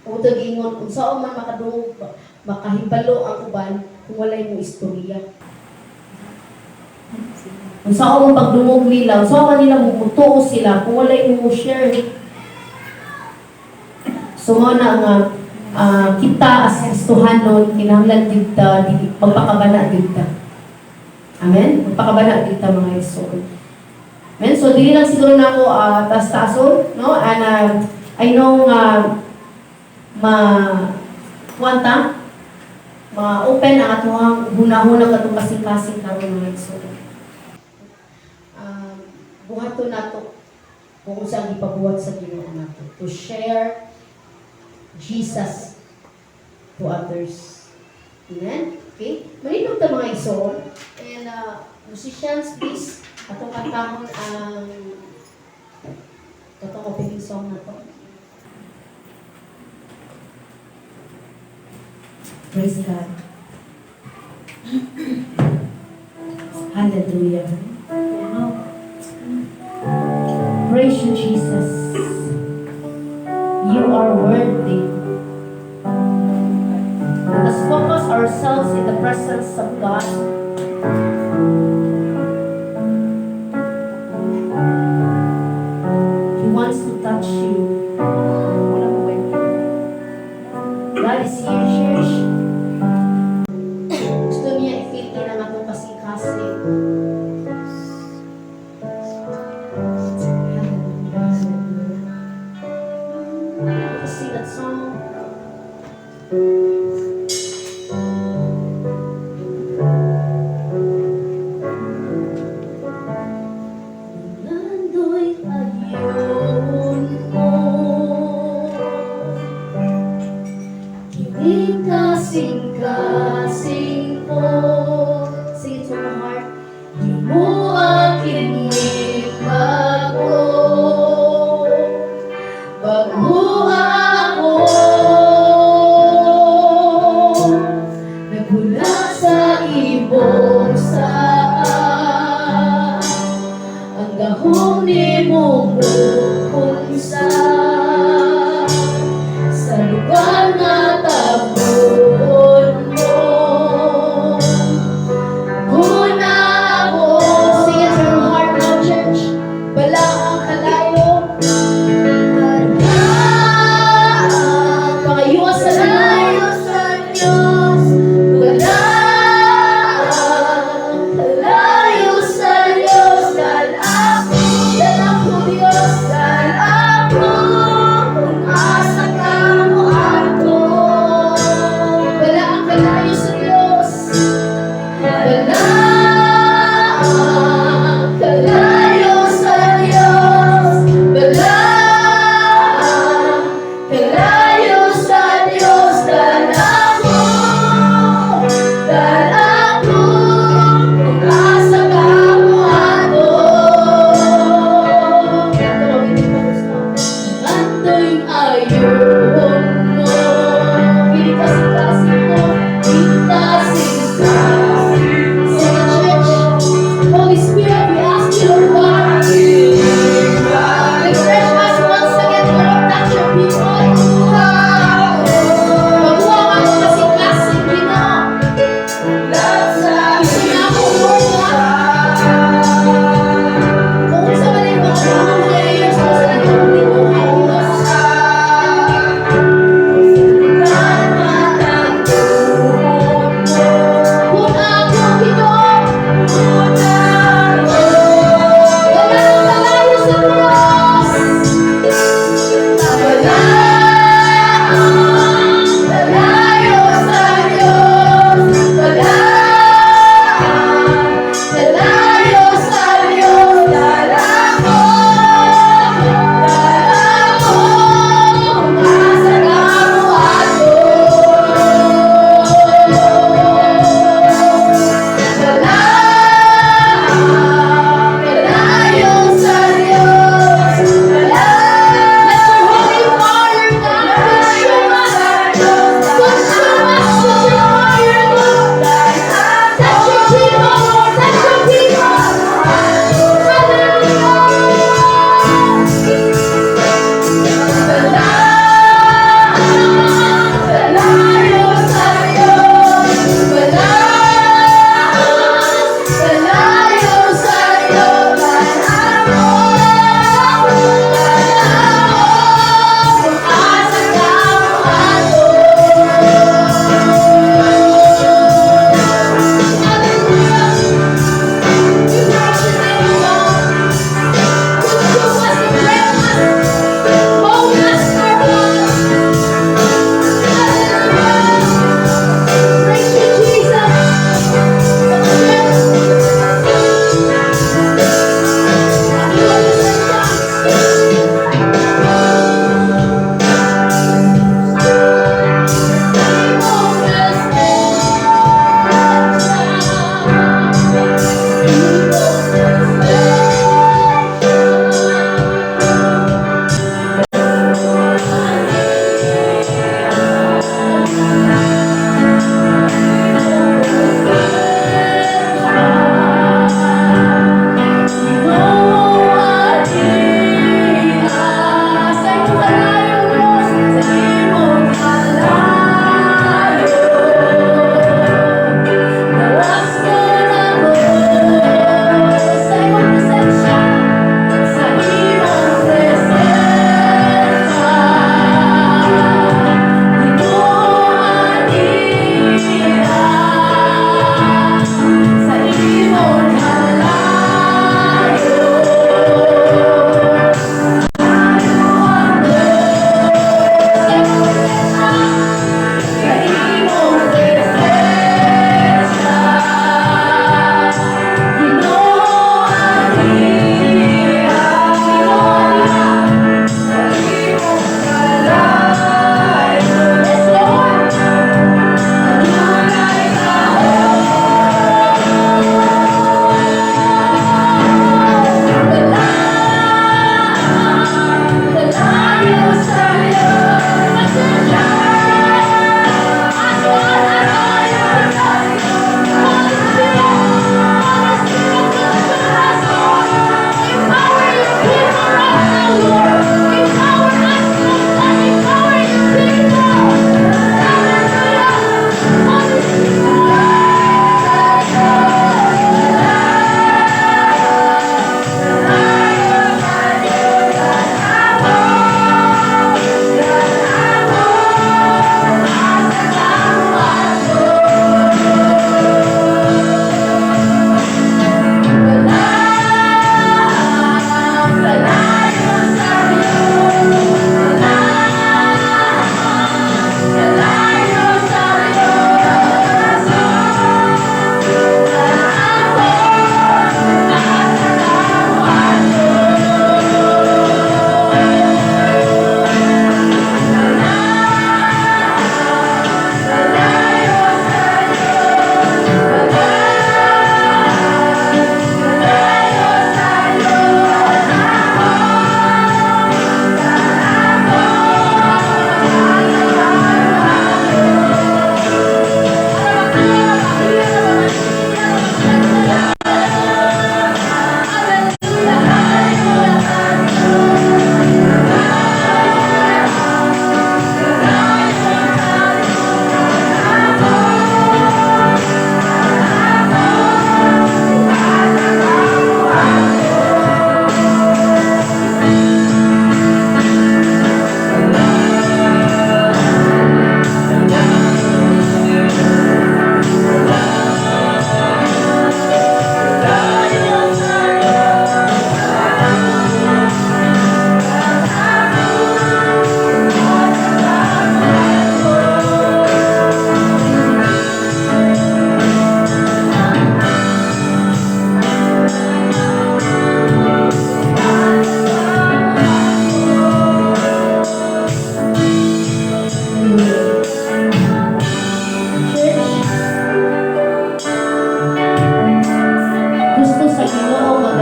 Kung ito giingon, unsaon man makadungog, makahibalo ang uban kung walay mo istorya? Unsaon man pagdungog nila, unsaon man nila mutuo sila kung walay mo share? So mao na nga kita as Kristohanon, kinahanglan gyud ta magpakabana gyud ta. Amen? Magpakabana gyud ta, mga igsoon. Amen? So dili lang siguro na ako taas-taason, no? And I know nga ma kuwanta ma-open ang atuang hunahuna katong kasing-kasing karon, mga igsoon. Buhaton nato kung unsa ang gipabuhat sa Ginoo nato to share Jesus to others. Amen? Okay? Manindog ta, mga igsoon. And musicians, please, atong kantahon ang katong opening song na to. Praise God. Hallelujah. Praise you, Jesus. You are worthy. Let us focus ourselves in the presence of God. He wants to touch you. God is here, church. Gusto niya i-feel in ang atong kasing-kasing. Hallelujah. Let us sing that song.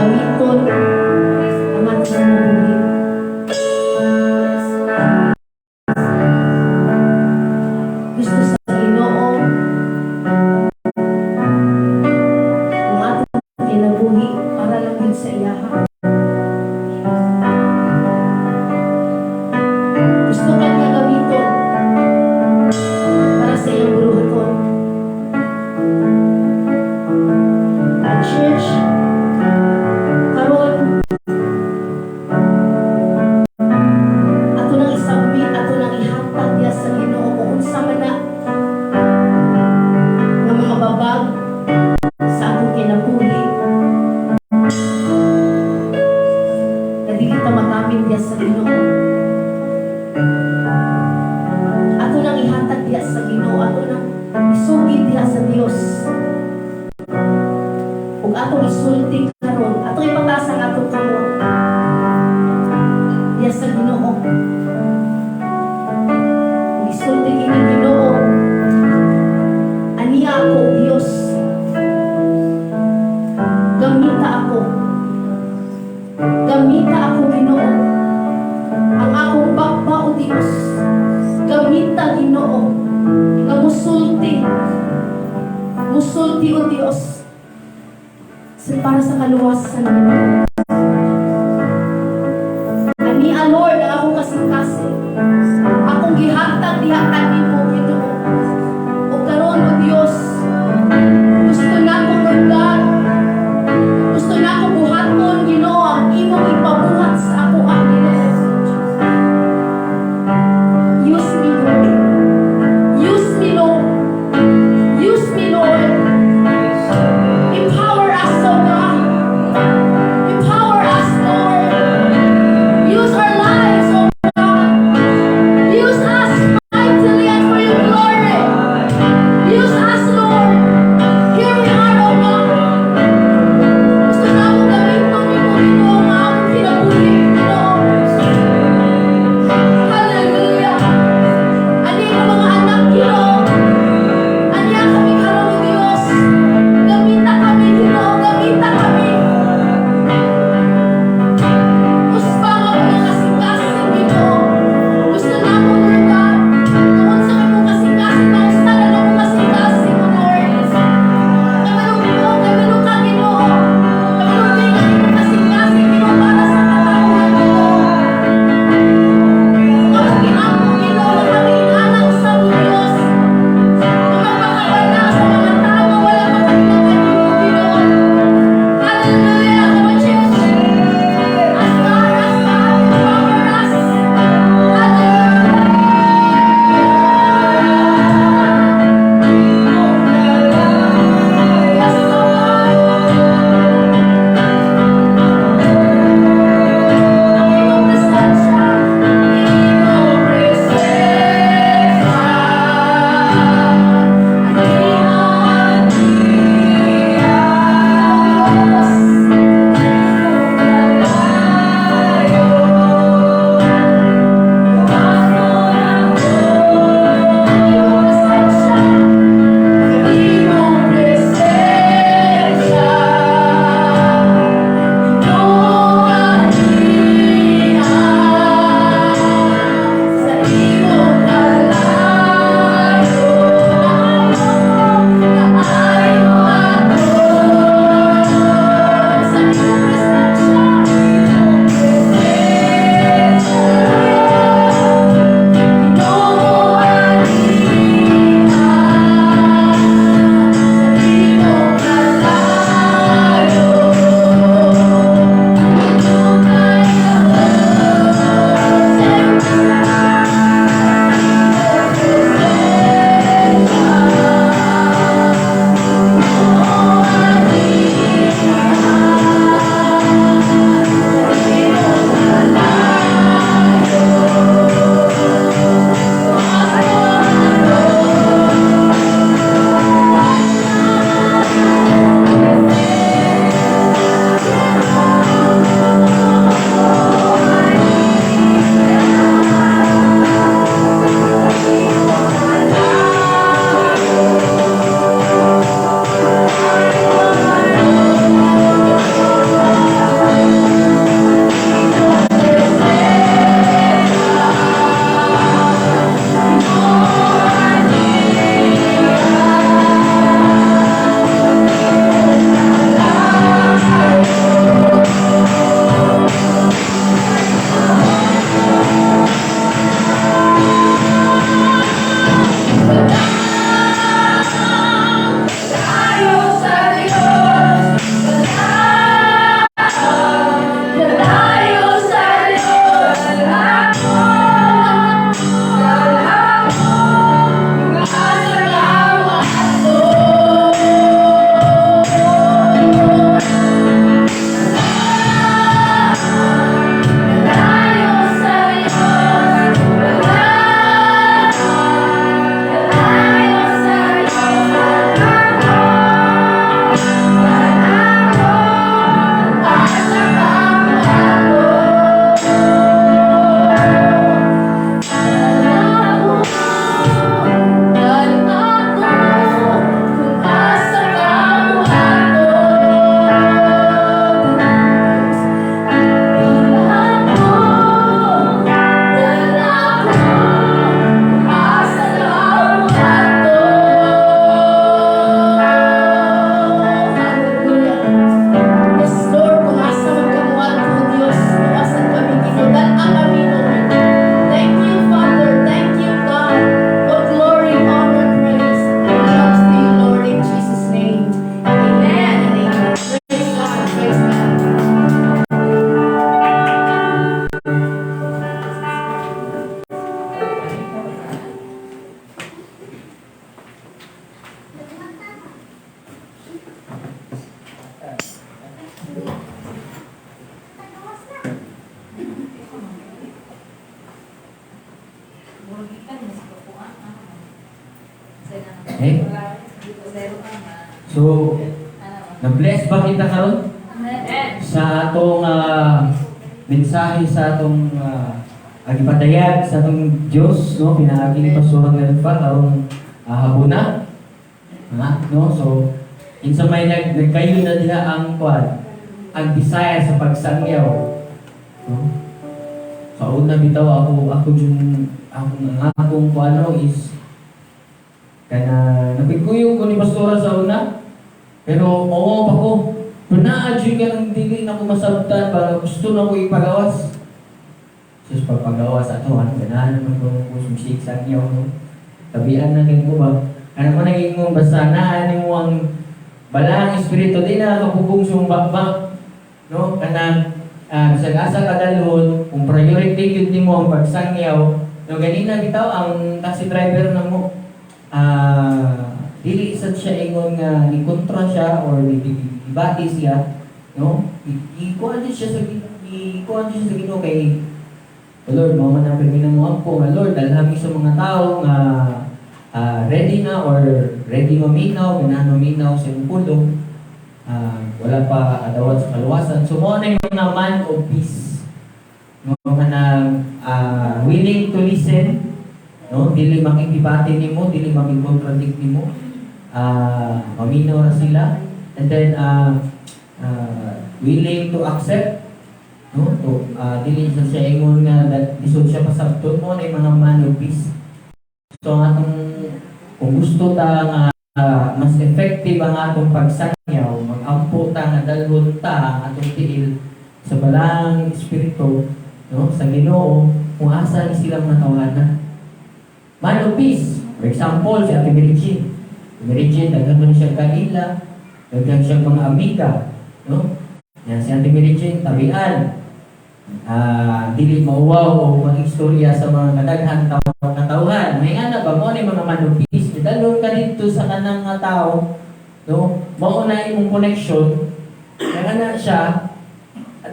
gamiton ang atong kinabuhi. Gusto sa Ginoo ang atong kinabuhi para lang din sa iyaha. Gusto ka niya gamiton para sa iyang buruhaton. At church, karon ato nang isubmit, ato nang ihatag diya sa Ginoo kung unsa man na nga mga babag sa atong kinabuhi na dili ta magamit diya sa Ginoo. Ato nang ihatag diya sa Ginoo, ato nang isugid diya sa Dios. Ug atong isulti karon, atong ipataas ang atong kamot diya sa Ginoo. Ug isulti kini, "Ginoo, aniya ako, Dios. Gamita ako. Gamita ako, Ginoo. Ang akong baba, o Dios. Gamita, Ginoo. Nga musulti. Musulti, o Dios. Para sa kaluwasan nimo. Ania, Lord, ang akong kasing-kasing. Akong gihatag diha kanimo, Ginoo. O karon, o Dios, gusto nako, Lord God, gusto nako buhaton, Ginoo, ang imong ipabuhat sa ako ang Ginoo. Use me, Lord. Use me, Lord. Use me, Lord. Empower us, O God. Empower us, Lord. Use our lives, O God. Use us mightily and Okay? So, na-bless ba kita karon sa atong mensahe sa atong agipadayag sa atong Dios, no, pinaagi ni Pastor Nelfa karong habuna, ha, no? So kinsa may nagkayo na diha ang kwan, ang desire sa pagsangyaw, no? Sa una bitaw, ako ako yung akong ang akong kuano is kana napigkuyog ko ni Pastora sa una, pero oo pa ko, pero naa jud ka nang dili na ko masabtan para gusto na ko ipagawas. Sus, pagpagawas ato, ano, ganahan naman ko kung sumsik sa inyo, no? Tabian na kayo ko ba? Ano man naging mo, basta naan mo ang balaang espiritu, di na kapugong sumbakbak. No? Kanang, bisag asa ka dalhon, kung priority yun nimo ang pagsangyaw, no, ganina bitaw, ang taxi driver na mo, dili sad siya ingon nga ni kontra siya or gibati siya, no, ikuan siya sa ikuan siya sa Ginoo kay, "Oh Lord, mao man ang pirmi mo ampo nga Lord, dalhami sa mga tao nga ready na or ready maminaw, ganahan maminaw sa imong pulong, wala pa adawat sa kaluwasan." So mao na yung mga man of peace, no, kanang willing to listen, no, dili makigdebate nimo, dili makig-contradict nimo, maminaw ra sila, and then willing to accept, no, to dili sa siya ingon nga that lisod siya pasabton. Mo na yung mga man of peace. So ang atong kung gusto ta nga mas effective ang atong pagsangyaw, magampo ta nga dalhon ta ang atong tiil sa balaang espiritu, no, sa Ginoo, kung asa ni sila mga tawhana. Man of peace. For example, si Ate Mary Jean. Mary Jean, daghan man siya kaila, daghan siya mga amiga, no? Yan si Ate Mary Jean, tabian. Dili mauwaw o mag-istorya sa mga kadaghan tao katawhan. May nga ba mo ni mga man of peace. Dalon ka dito sa kanang nga tao, no? Mao na imong connection. Kaya na siya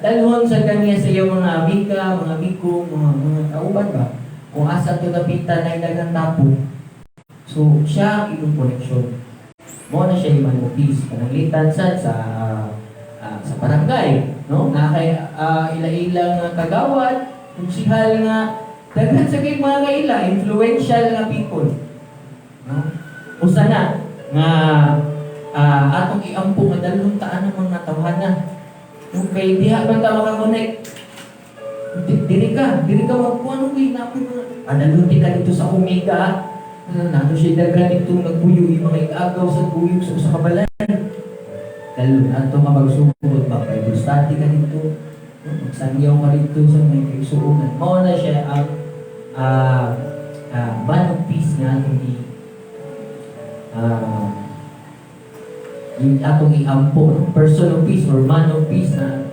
dalhon sa kanya sa iyong mga amiga, mga amigo, mga kauban ba? Kung asa to napitan na daghang tapo. So, siya ang imong connection. Mo na siya yung man of peace. Pananglitan sad sa barangay, no? Na kay ila-ilang nga kagawad, konsihal nga daghan sa kay mga kaila, influential nga people. No? Usa na nga atong iampo nga dalhon ta ang mga tawhana. No, kay diha ba ta makakonect? Diri ka magkuan kay na mga analunti ka dito sa Omega. Nato siya daghan dito nagpuyo yung mga igagaw sa kuyog sa usa ka balay. Dalon ato nga magsugod ba, Bible study ka dito. No, magsangyaw ka dito sa mga kaigsuonan. Mao na siya ang man of peace nga atong i yung atong iampo, no? Person of peace or man of peace na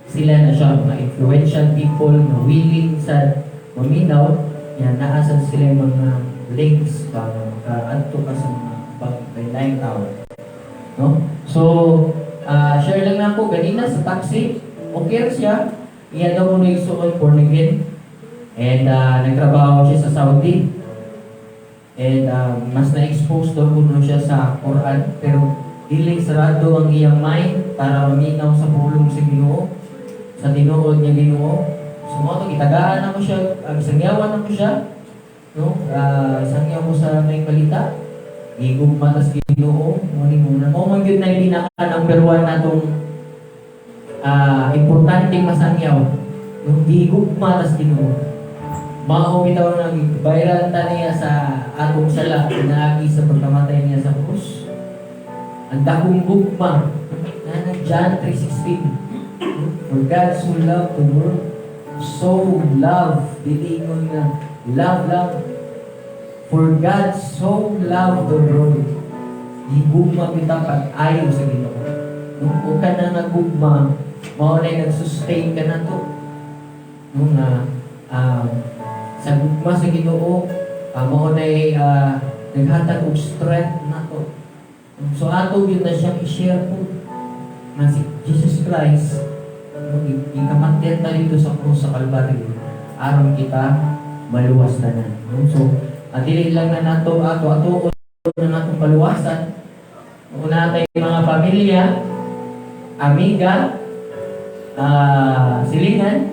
sila na siya mga influential people na willing sa maminaw yan, naa sa sila yung mga links ba nga makaadto ka sa mga bag tao, no? So share lang na ako ganina sa taxi, okay ra siya, iya daw mo igsuon, born again, and nagtrabaho siya sa Saudi, and mas na-expose daw kuno siya sa Quran, pero dili sarado ang iyang mind para maminaw sa pulong sa Ginoo, sa tinuod nga Ginoo. So mo to gitagaan nako siya, ang sangyawan nako siya, no? Sangyaw ko sa may balita. Gigugma tas Ginoo, mo ni muna. Mo man gyud na pinaka number one natong importanteng masangyaw. No, gigugma tas Ginoo. Mao bitaw nang bayaran ta niya sa atong sala pinaagi sa pagkamatay niya sa krus. Ang dakong gugma na ng John 3:16. For God so loved the world, so love, dili ingon nga love love. For God so loved the world. Gigugma kita pag-ayo sa Ginoo. No, kung ka na nagugma, mao na nag-sustain ka na to. No, nga sa gugma sa Ginoo, mao na naghatag og strength nato. So ato yun na siyang i-share po na si Jesus Christ, no, ikamatyan ta dito sa krus sa Kalbaryo aron kita maluwas tanan, no? So dili lang na nato ato ato ng atong paluwasan. Kung naa tay mga pamilya, amiga, silingan,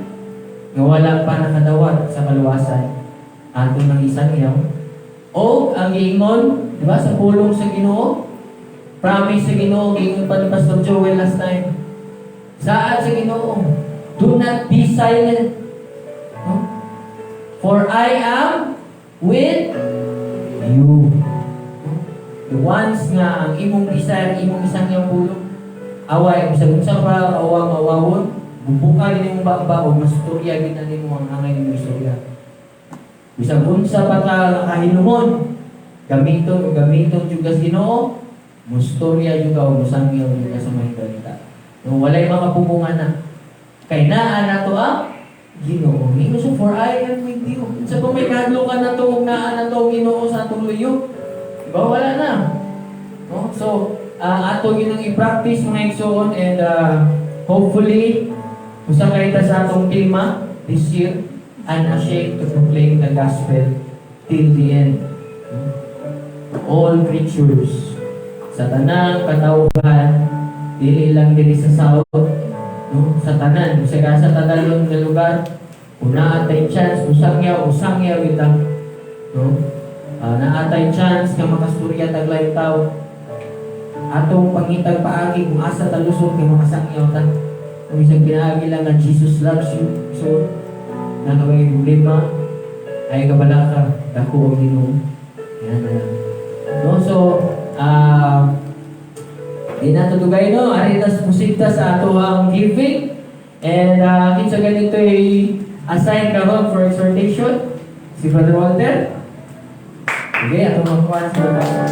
nga wala pa nakadawat sa kaluwasan, ato nang isangyaw. O ang giingon, di ba, sa pulong sa Ginoo, promise sa Ginoo, giingon pa ni Pastor Joel last time. Saad sa Ginoo, do not be silent. No? For I am with you. No? The ones nga ang imong desire, imong isangyaw pulong, away, bisag unsa pa kaawang awawon, bubuka gid imong baba o mastorya gid na nimo ang angay nimong istorya. Bisag unsa pa ka kahilumon, gamiton o gamiton jud ka sa Ginoo, mustorya jud ka o musangyaw jud ka sa maayong balita. No, walay makapubungan na. Kay naa nato ang Ginoo. Ingon siya, for I am with you. Unsa pa may kahadlok ka nato ug naa nato ang Ginoo sa atong luyo? Diba? Wala na. No? So, ato ginang i-practice, mga igsoon, and hopefully usa kay ta sa atong tema this year, unashamed to proclaim the gospel till the end. No? All creatures, sa tanang katawhan, dili lang diri sa South, no? Sa tanan, sa sa tadalon nga lugar, kung naa tay chance, usangyaw, usangyaw kita, no? Naa tay chance nga makasturya tag laing tao, atong pangitag paagi kung asa ta lusot kay makasangyaw ta. Kung isang pinaagi lang nga Jesus loves you. So, naa ka may problema, ay kabalaka, dako ang Ginoo. Yan na lang. No? So, di na dugay, no? Ari tas musita sa ato ang giving. And kinsa ganito ay assign karon for exhortation? Si Brother Walter? Okay, atong makuha sa Brother.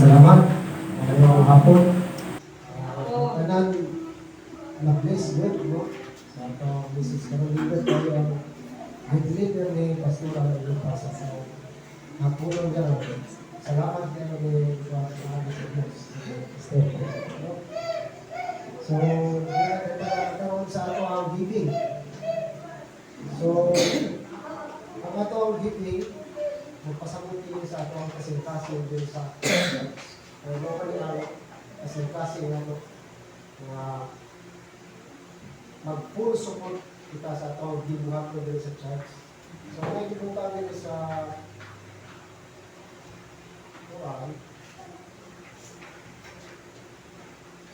Salamat. Ngayong hapon. Tanan na bless good, no? Sa ato Mrs. Carolina tayo ang good leader ni Pastora Lupa sa hapunon karon. Salamat kayo ni sa Diyos. Pastor, no? So, karon sa ato ang giving. So, ang ato ang giving, magpasabot ini sa ato ang kasing-kasing din sa pero mo kani ang kasing-kasing nato nga mag full support kita sa ato ang gibuhat ko din sa church. So, may gibutang din sa Quran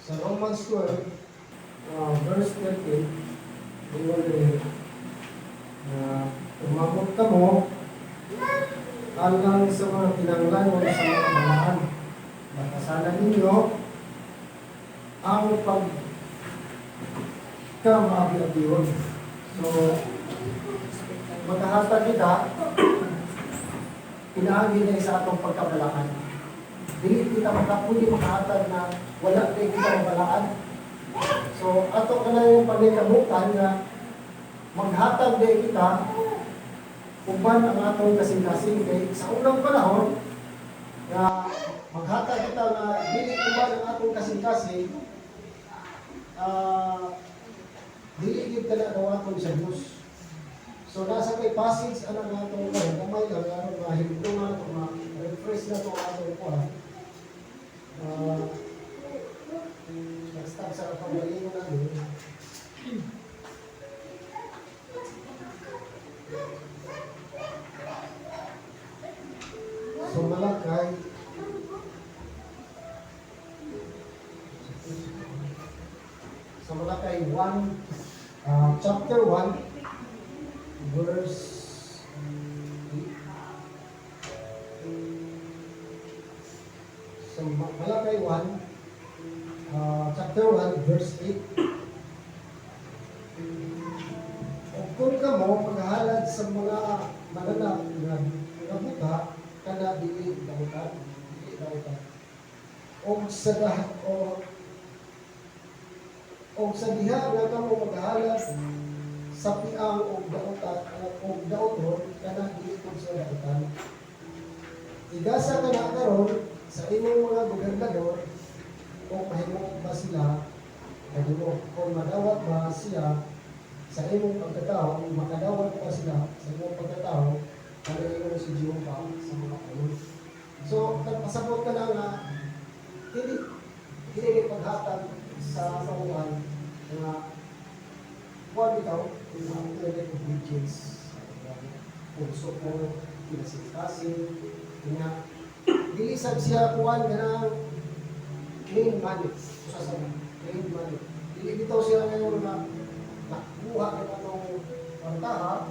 sa Romans 12 verse 13, ingon din na umabot ka mo alang sa mga kinanglanon sa mga balaan. Batasanan ninyo ang pagkamaabi-abihon. So, magkahatag kita, pinaagi na sa atong pagkabalaan. Dili kita pwede makahatag na wala na kita mabalaan. So, ato ka na yung panikamutan nga maghatag din kita uban ang atong kasing-kasing, kay sa unang panahon nga maghatag kita nga dili uban ang atong kasing-kasing, dili gyud ka na dawaton sa Dios. So nasa may passage anang atong karon, gamay lang aron mahimdungan o ma-refresh na to ang atong kuan. Nag-start sa pagalingon namin. So Malakay 1, chapter 1, verse 8. So Malakay 1, chapter 1, verse 8. Ug kung kamo maghalad sa mga mananap nga nga buta, kana dili dautan, dili dautan. Og sa dah o og sa diha nga kamo maghalad sa piang og dautan og dauton, kana dili pud sa dautan. Igasa ka na karon sa imong mga gobernador kung mahimo ba sila kanimo, kung madawat ba siya. Sa imong pagkatao, makadawat pa sila sa imong pagkatao, ano ingon si Jehovah sa mga puno. So, nagpasabot ka na nga, hindi, hindi paghatag sa kauhan nga kuwan bitaw, ang level of obedience, kung support, kinasing-kasing, nga, dili sab siya kuwan nga clean money, usa sa clean money. Dili bitaw siya ngayon na nakuha ka atong kwartaha,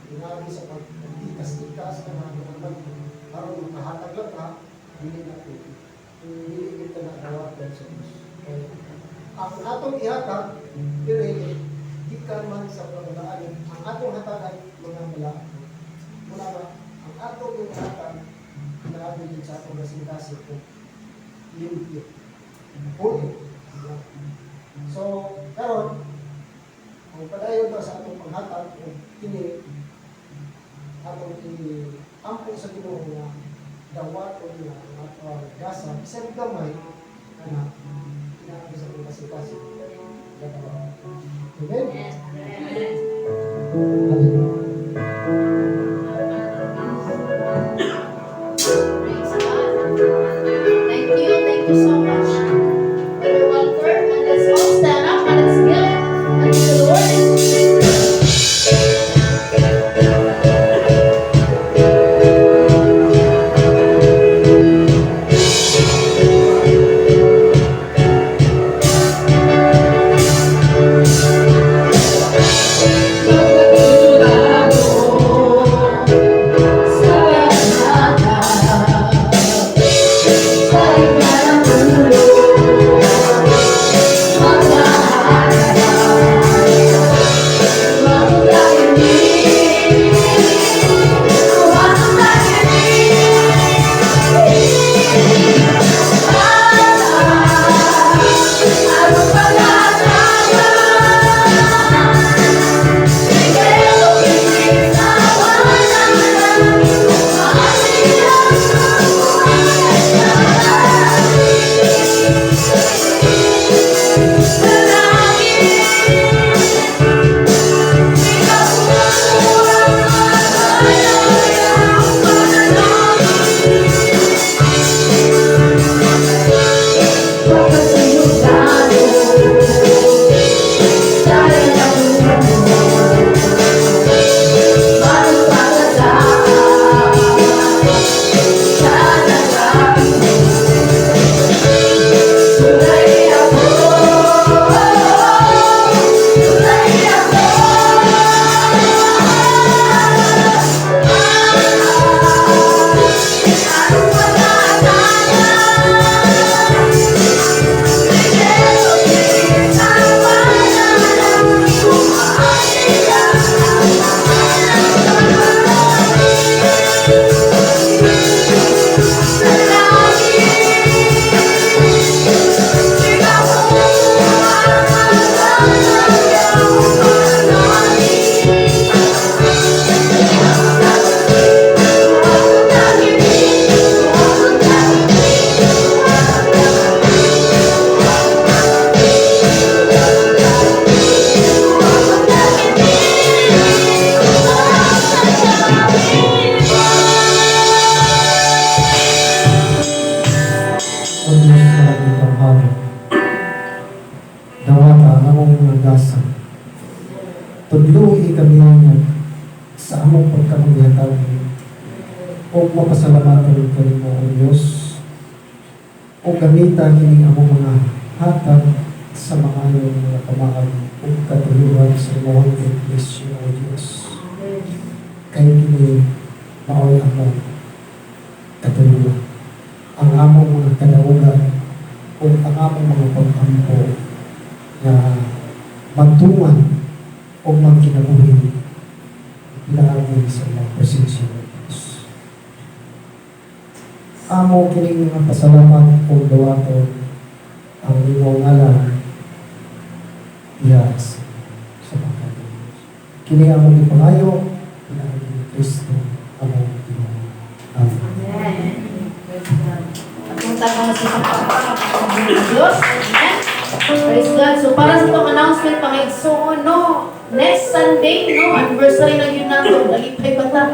pinaagi sa pagtikas-tikas na mga naman, aron makahatag lang ka, dili na pwede. Dili kita na dawaton sa Diyos. Okay. Ang atong ihatag, dili, gikan man sa balaan, ang atong hatagan, mga balaan. Muna ba, ang atong ihatag, pinaagi din sa atong kasing-kasing kung limpyo. Holy. So, karon ang padayon ba sa atong paghatag, o kini, atong i-ampo sa Ginoo nga dawaton nga ang atong gasa, bisan gamay, na pinaagi sa atong kasing-kasing. Amen? Amen. Hallelujah. Praise God. Thank you so much, Brother Walter. And let's all stand up and let's give unto the Lord. O Diyos na nagitang hari, dawata ang among mga gasa. Tudluhi kami niya sa among pagkamanggihatag o mapasalamatan kanimo, O Diyos, o gamita kining among mga hatag sa maayong mga pamaagi ug katuyuan sa imong Iglesia, O Diyos. Kay kini mao'y among katuyuan, ang among mga kadaugan o ang among mga pag-ampo nga magtuman o magkinabuhi pinaagi sa imong presensya, O Diyos. Amo kining mga pasalamat o dawaton ang imong ngalan diha sa mga Diyos. Kini among ipangayo pinaagi ni Kristo among Ginoo. Amen. Amen. Praise God. At kung sa pagpapakap sa Diyos. Amen. Praise God. So para sa itong announcement, mga igsoon, no, Next Sunday, no, anniversary na yun nato. Nalipay pa ta.